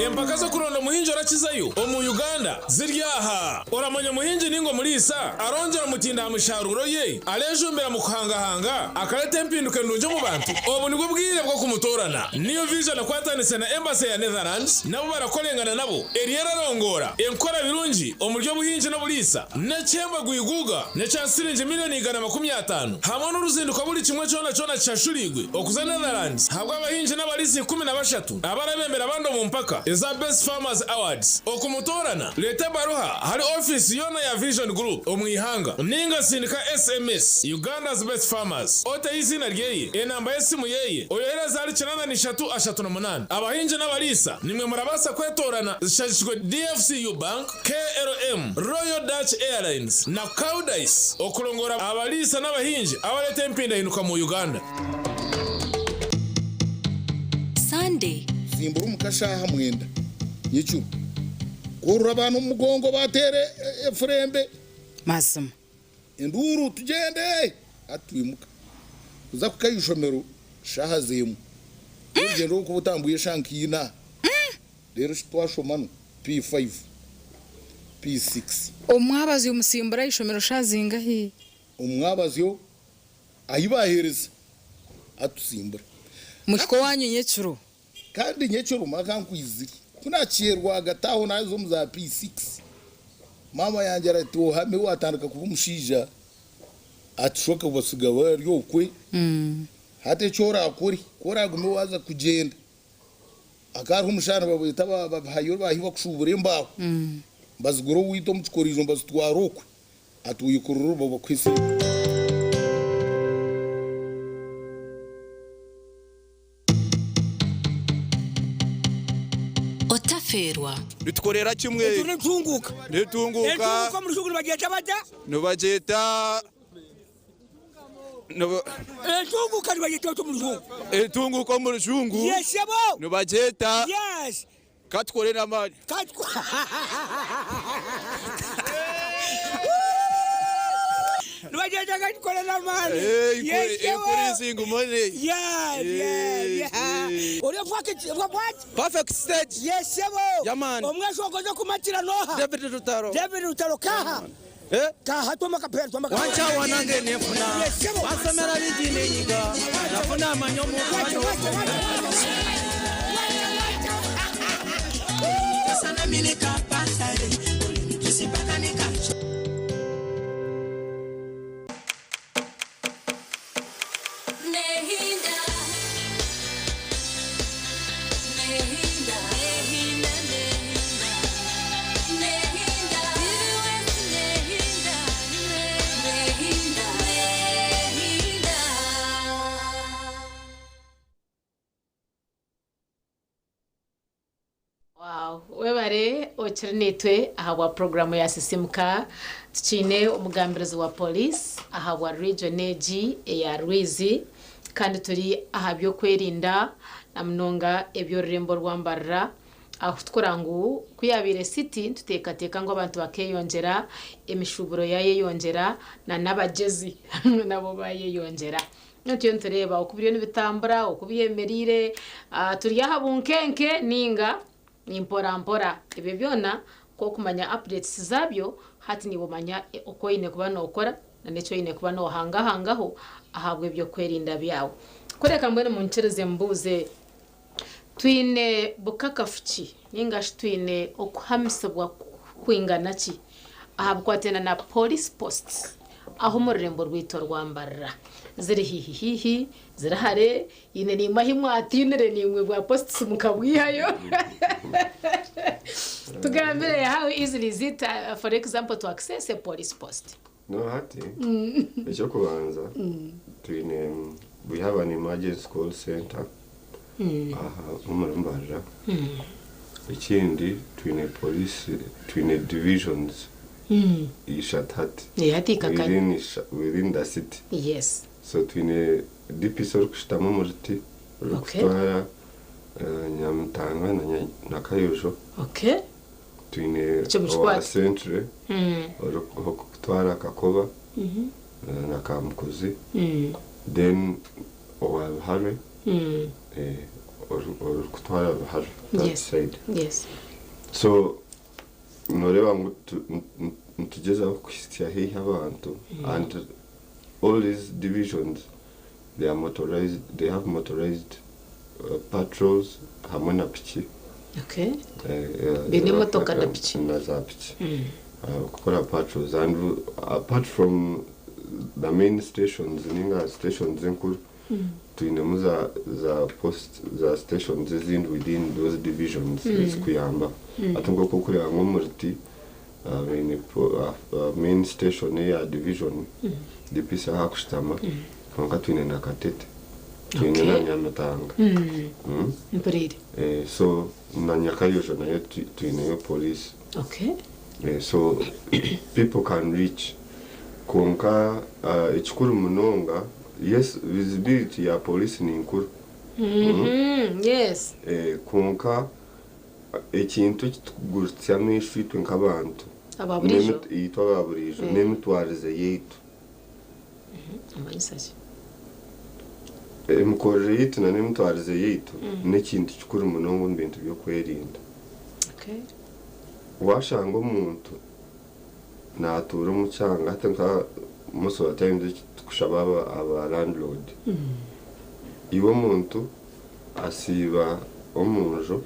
Empaka z'okuronda omuhingi orakizayo omu Uganda ziri aha. Oramanya omuhingi ninga omuriisa arongera omutinda aha musharuro ye, arejumbira mu kuhangahanga, akareta empinduka endungi omu bantu. Obu nibwo bwire bw'okumutorana. New Vision akwatanise na Embassy ya Netherlands nabo barakorengana nabo eriyo erarongora enkora birungi omuri obuhingi n'oburiisa n'ekyemba gwiguga n'ekya siringi 150 million hamwe n'uruzinduko buri kimwe cyona cyona kishashurigwe okuza Netherlands habwa abahingi n'abarisi 13 abarabembera abandi omu mpaka eza Best Farmers Awards. Okumutorana, leta ebaruha hari ofisi yona ya Vision Group omu ihanga, ninga sindika SMS "Uganda's Best Farmers", oteho izina ryeye, enamba y'esimu yeye, oyohereza hari 8338. Abahingi n'abariisa nimwe murabasa kwetorana. Zishashishwe DFCU Bank, KLM, Royal Dutch Airlines na Koudijs okurongora abariisa n'abahingi abareta empindahinduka mu Uganda. Sunday. Simbura omukashaha 9 nyekiro, kworora abaana omu mugongo, bateere efurembe. Mazima. Enduuru, tugyende, atwimuka kuza kuka ishomero shaha 1. Orugendo rwokuba otambwire eshaha nka 4. Reero twashoma no P5, P6. Omwabazyo musimbura ishomero shaaha zingahi? Omwabazyo ahi baheereza atusimbura. Muhika owanyu nyekiro? Kandi nyekiro maka nkwizire kunakyerwaga taho naza omu za P6, mama yange arati ohame watandika kuba omushaija, atushoka basiga bari okwe. Hati ekyo orakore, ku oragume waza kugyenda, hakaba hariho omushana babweta bahayo bahi bakushubura embaho, bazigura owaitu omu kikorizo, bazitwara okwe, ati oyekorere babakuhe esente. Otaferwa. Nitukorera kimwe. Nitunguka. Nitunguka. Entunguka mu Rujungu nibagyeta bata? Nibagyeta Entunguka nibagyeta bata omu Rujungu? Entunguka omu Rujungu Yes, abo. nibagyeta katukore n'amaani. Nibagyenda gakora n'amaani. Eh, Yes, sebo. increasing money. Yes, yes, yeah. Ori perfect, what? Perfect stage. Yes, sebo. Yeah, man. Omwezi ogoze kumatira noha. David Rutaro. David Rutaro kaha. Eh? Kaha twama kapera twama kapera. Wancha wanange nefuna. Yes, sebo. Wansomera bigi nenyiga. Nafuna amanyo mu Wacha, wacha, wacha. Nehinda, nehinda, nehinda, nehinda, nehinda, nehinda, nehinda. Wow, webare okiri nitwe ahabwa puroguramu ya sisimuka tukiine omugambirizi wa police ahabwa region egi eya Rwizi kandi turi aha by'okwerinda na munonga eby'orurembo rwambarira aho tukora ngu kuyabaire city nituteekateeka ngu abantu bakeyongyera emishuburo yayeyongyera na n'abagyezi nabo bayeyongyera nityo nitureeba oku biriyo nibitambura oku byemereire ah, turi aha bunkenke ninga ni mpora mpora ebyo byona kokumanya updates zabyo hati nibumanya oku oine kuba nokora na n'eki oine kuba nohangahangaho ahabwa ebyokwerinda byawe kureka mbwenu munkyerize mbuuze twine bukakafu ki ningashi twine okuhamisibwa kwingana ki aha bukwatana na police posts aho omu rurembo rwaitu rwambarira ziri hihi hihi ziri hare ine nimwe ahi mwatinire nimwe bwa posts mukabwihayo tugambire how easily is it for example to access a police post No hati ekyokubanza twine we have an emergency call center aha omuri Mbarara. Ekindi twine police twine divisions ishatu hati Yeah, hati ikakanye. within the city. Yes. So twine DPC orikushutama omu ruti orikutwara Nyamitanga na Kayojo. Okay. Twine Ekyo owa mukikwate. centre orikutwara Kakoba na Kamukuzi. Then owa Bihare orikutwara Bihare that side. Yes. So noreeba ngu nitugyezaho kuhitsya haihi abantu and all these divisions they are motorized, they have motorized patrols hamwe na piki. Okay. Biine emotoka na piki. Na za piki. Kukora patrols and apart from the main stations ninga stations enkuru twinemu za post za stations ezindi within those divisions ezikuyamba. Ati nk'oku okureba nk'omuruti baine main station eya division DPC ahu akushutama kwonka twine na Katete twine na Nyamitanga. Mpuriire. So na Nyakayojo nayo twineyo police. Okay. So people can reach kwonka ekikuru munonga yes visibility ya police ni nkuru. Yes. Kwonka ekintu ekitugurutsya amaisho itwe nk'abantu Aba buriijo. Itwe aba buriijo n'emitwarize yaitu. Amanyisa ki? Emikorere yaitu na n'emitwarize yaitu n'ekintu kikuru munonga omu bintu by'okwerinda. Okay. Washanga omuntu natuura omu kyanga hati nka most of the times tukushaba aba landlord iwe omuntu asiiba omu nju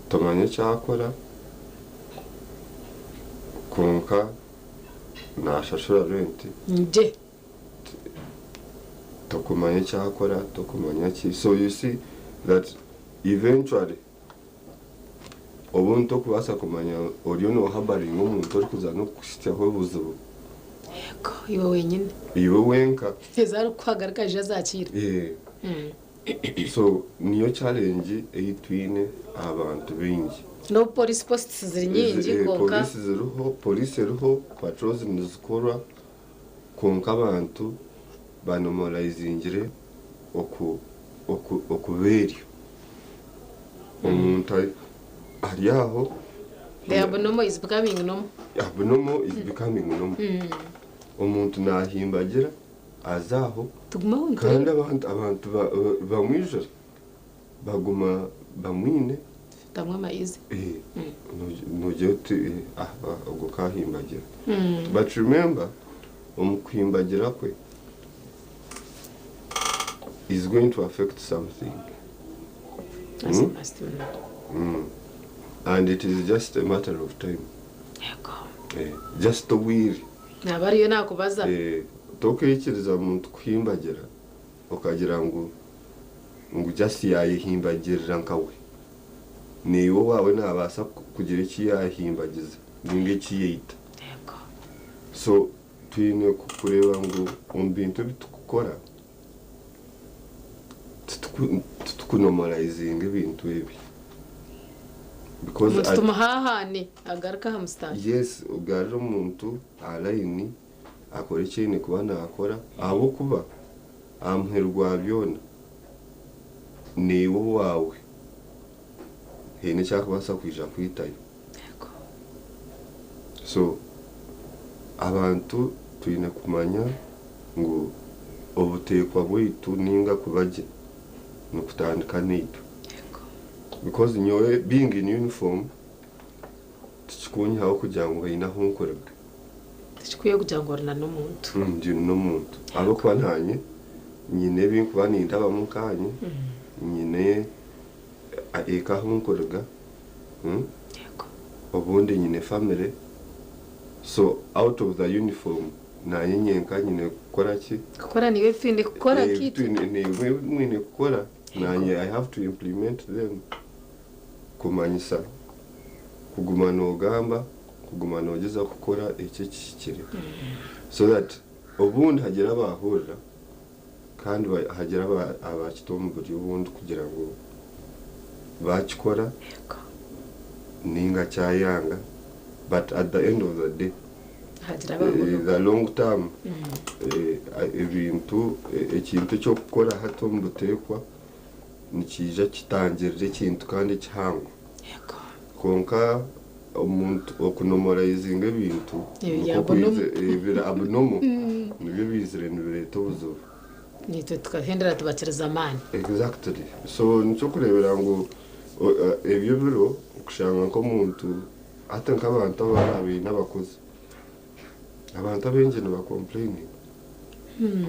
tomanya ekyakora kwonka nashashura rent Nje. tokumanya ekyakora tokumanya ki so you see that eventually obundi tokubaasa kumanya oriyo nohabaringa omuntu orikuza n'okukuhitsyaho obuzibu. Yego, iwe wenyine. Iwe wenka. Eza arikukuhagarika aije azakiira. So niyo challenge ei twine abantu baingi. N'obu police posts ziri nyingi kwonka Polisi ziriho, polisi eriho, patrols nizikorwa kwonka abantu banomalizingire okuba eryo. Omuntu ari aho the abnormal is becoming normal. Abnormal is becoming normal. Omuntu nahimbagira aza aho Tugumaho kandi abantu abantu bamwijura baguma bamwine. Tamwe amayizi. Nogira uti "Ah, ah, ogwo kahimbagira." But remember, omu kuhimbagira kwe is going to affect something. And it is just a matter of time. Just obwire. Naba ariyo nakubaza. Tokwikiriza muntu kuhimbagira okagira ngu just yayehimbagirira nkawe. Niiwe waawe nabaasa kugira eki yahimbagiza ninga eki yaita. So twine kureeba ngu omu bintu ebi tukukora titukunomalizinga ebintu ebi. Because Omuntu tumuhahane agaruka aha musitari. Yes, ogarure omuntu aha layini akore eki aine kuba naakora ahabw'okuba aha muheru gwa byona naiwe owaawe haine eki arikubaasa kwija kwitayo. So abantu twine kumanya ngu obuteekwa bwaitu ninga kuba gye nikutandika naitwe. Because nyowe being in uniform tikikunyihaho kugira ngu haine ahu nkuruga. Tikikwiye kugira ngu ori na n'omuntu. Ndi n'omuntu ahabw'okuba naanye nyine ebi nkuba nindabamu nkaanye, nyine eka ahu nkuruga, obundi nyine family, so out of the uniform naanye nyenka nyine kukora ki? Kukora niiwe ebi twine kukora Ebi kiitu. Niimwe ebi mwine kukora naanye I have to implement them kumanyisa kuguma noogamba, kuguma noogyezaho kukora ekyo ekihikire so that obundi hagira abaahurira kandi hagira abakita omu buryo obundi kugira ngu baakikora ninga kyayanga, but at the end of the day, Hagira abaahurira. the long term, ebintu ekintu eky'okukora hati omu buteekwa nikiija kitangirira ekintu kandi kihango. Kwonka omuntu okunomorizinga ebintu Ebiri nikwo abnormal. biri abnormal nibyo bizire nibireeta obuzibu. Nitwe tukahendera tubakiriza amaani. Exactly. So nikyo kureebera ngu ebyo biro okushanga nk'omuntu hati nk'abantu abaine abakozi, abantu abaingi nibacomplaininga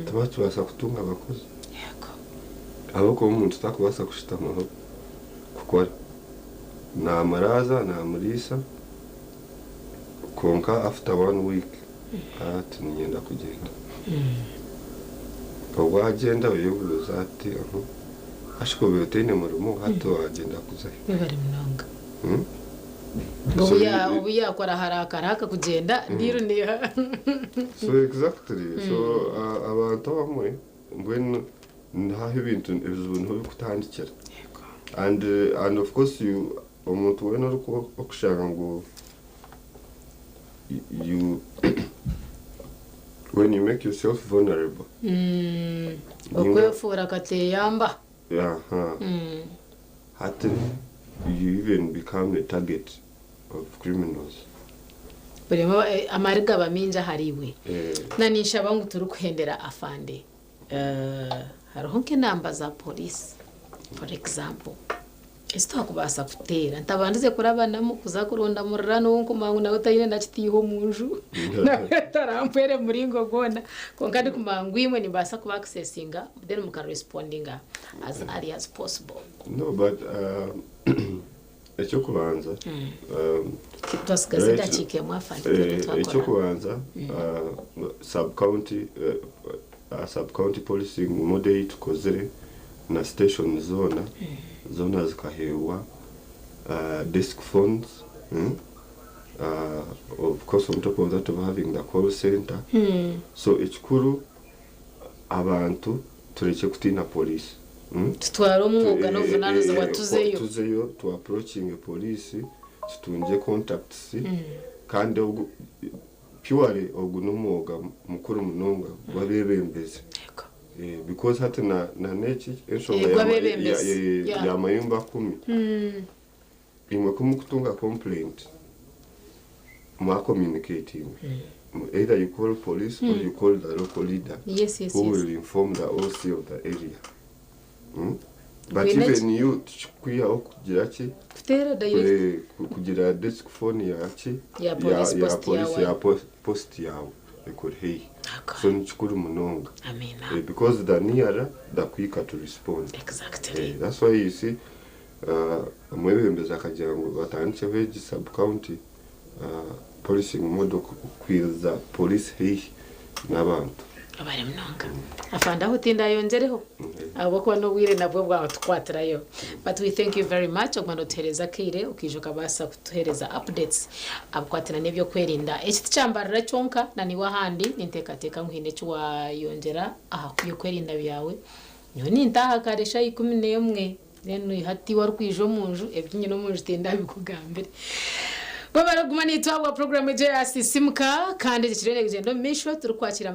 tibakibaasa kutunga abakozi ahabw'okuba omuntu takubaasa kushutamaho kukora, namuraaza, namuriisa, kwonka after one week ati niinyenda kugyenda. Obwo agyenda oyebuuza ati, "Ahu obaire otaine murimo, hati wagyenda kuzahi?" Webare munonga. So, Obu yakora harakara akakugyenda diru niha. So exactly, so abantu abamwe mbwenu nihaho ebintu ebizibu niho bikutandikira, and of course you omuntu weena orikushanga ngu you when you make yourself vulnerable Okwefuura kateyamba. Hati you even become a target of criminals. Buri amari gaba mingi ahariiwe. Na ninshaba ngu turikuhendera, afande, hariho nk'enamba za polisi, for example, ezi twakubaasa kuteera ntabandize kurabanamu kuza kuronda murira n'owonkumanya ngu nawe taine nakitiiha omu nju, nawe tarampwere muringo gwona, konka ndikumanya ngu imwe nimbaasa kuba accessinga, then mukarespondinga as early as possible. No, but ekyokubanza Twasigaza edakiika emwe, afande, twine twakora. Ekyokubanza, sub county policing model ei tukozire na station zoona zoona zikaheebwa desk phones, Of course, on top of that of having the call center. So ekikuru, abantu turekye kutiina police. Tutware omwuga n'obuvunaanizibwa tuzeyo. Tuzeyo tu approaching police, tutungye contacts. Kandi ogu purely ogu n'omwoga mukuru munonga gw'abeebembezi. Because hati na n'eki enshonga Gw'abeebembezi. Ya mayumba 10, imwe kumukutunga complaint. mwa communicating either you call police or you call the local leader Yes, who yes. will inform the OC of the area. But Gwine even you tikikwihaho kugira ki Kuteera direct. Kugira desk phone ya ki Ya police ya post police yawe. ya post yawe ekuri haihi. So ni kikuru munonga. Amina. Because the nearer the quicker to respond. Exactly. That's why you see omwebembezi akagira ngu batandikeho egi sub county policing model kwiriza police haihi n'abantu. Abari munonga afande aho tindayongereho ahabwokuba n'obwire nabwo bwatukwatirayo, but we thank you very much okuma notuhereza akaire okiija okabaasa kutuhereza updates abukwatina n'ebyokwerinda. Eki tikyambarira kyonka na niwe ahandi ninteekateeka ngu haine eki wayongyera aha byokwerinda byawe. Nyowe nintaaha kare shaaha 11, then hati warikwija omu nju ebi nyine omu nju tindabikugambire. Bwe barikuguma nitwabwa program egyo yasisimuka kandi ekyo kiriyo nikigyenda omu maisho turikwakira.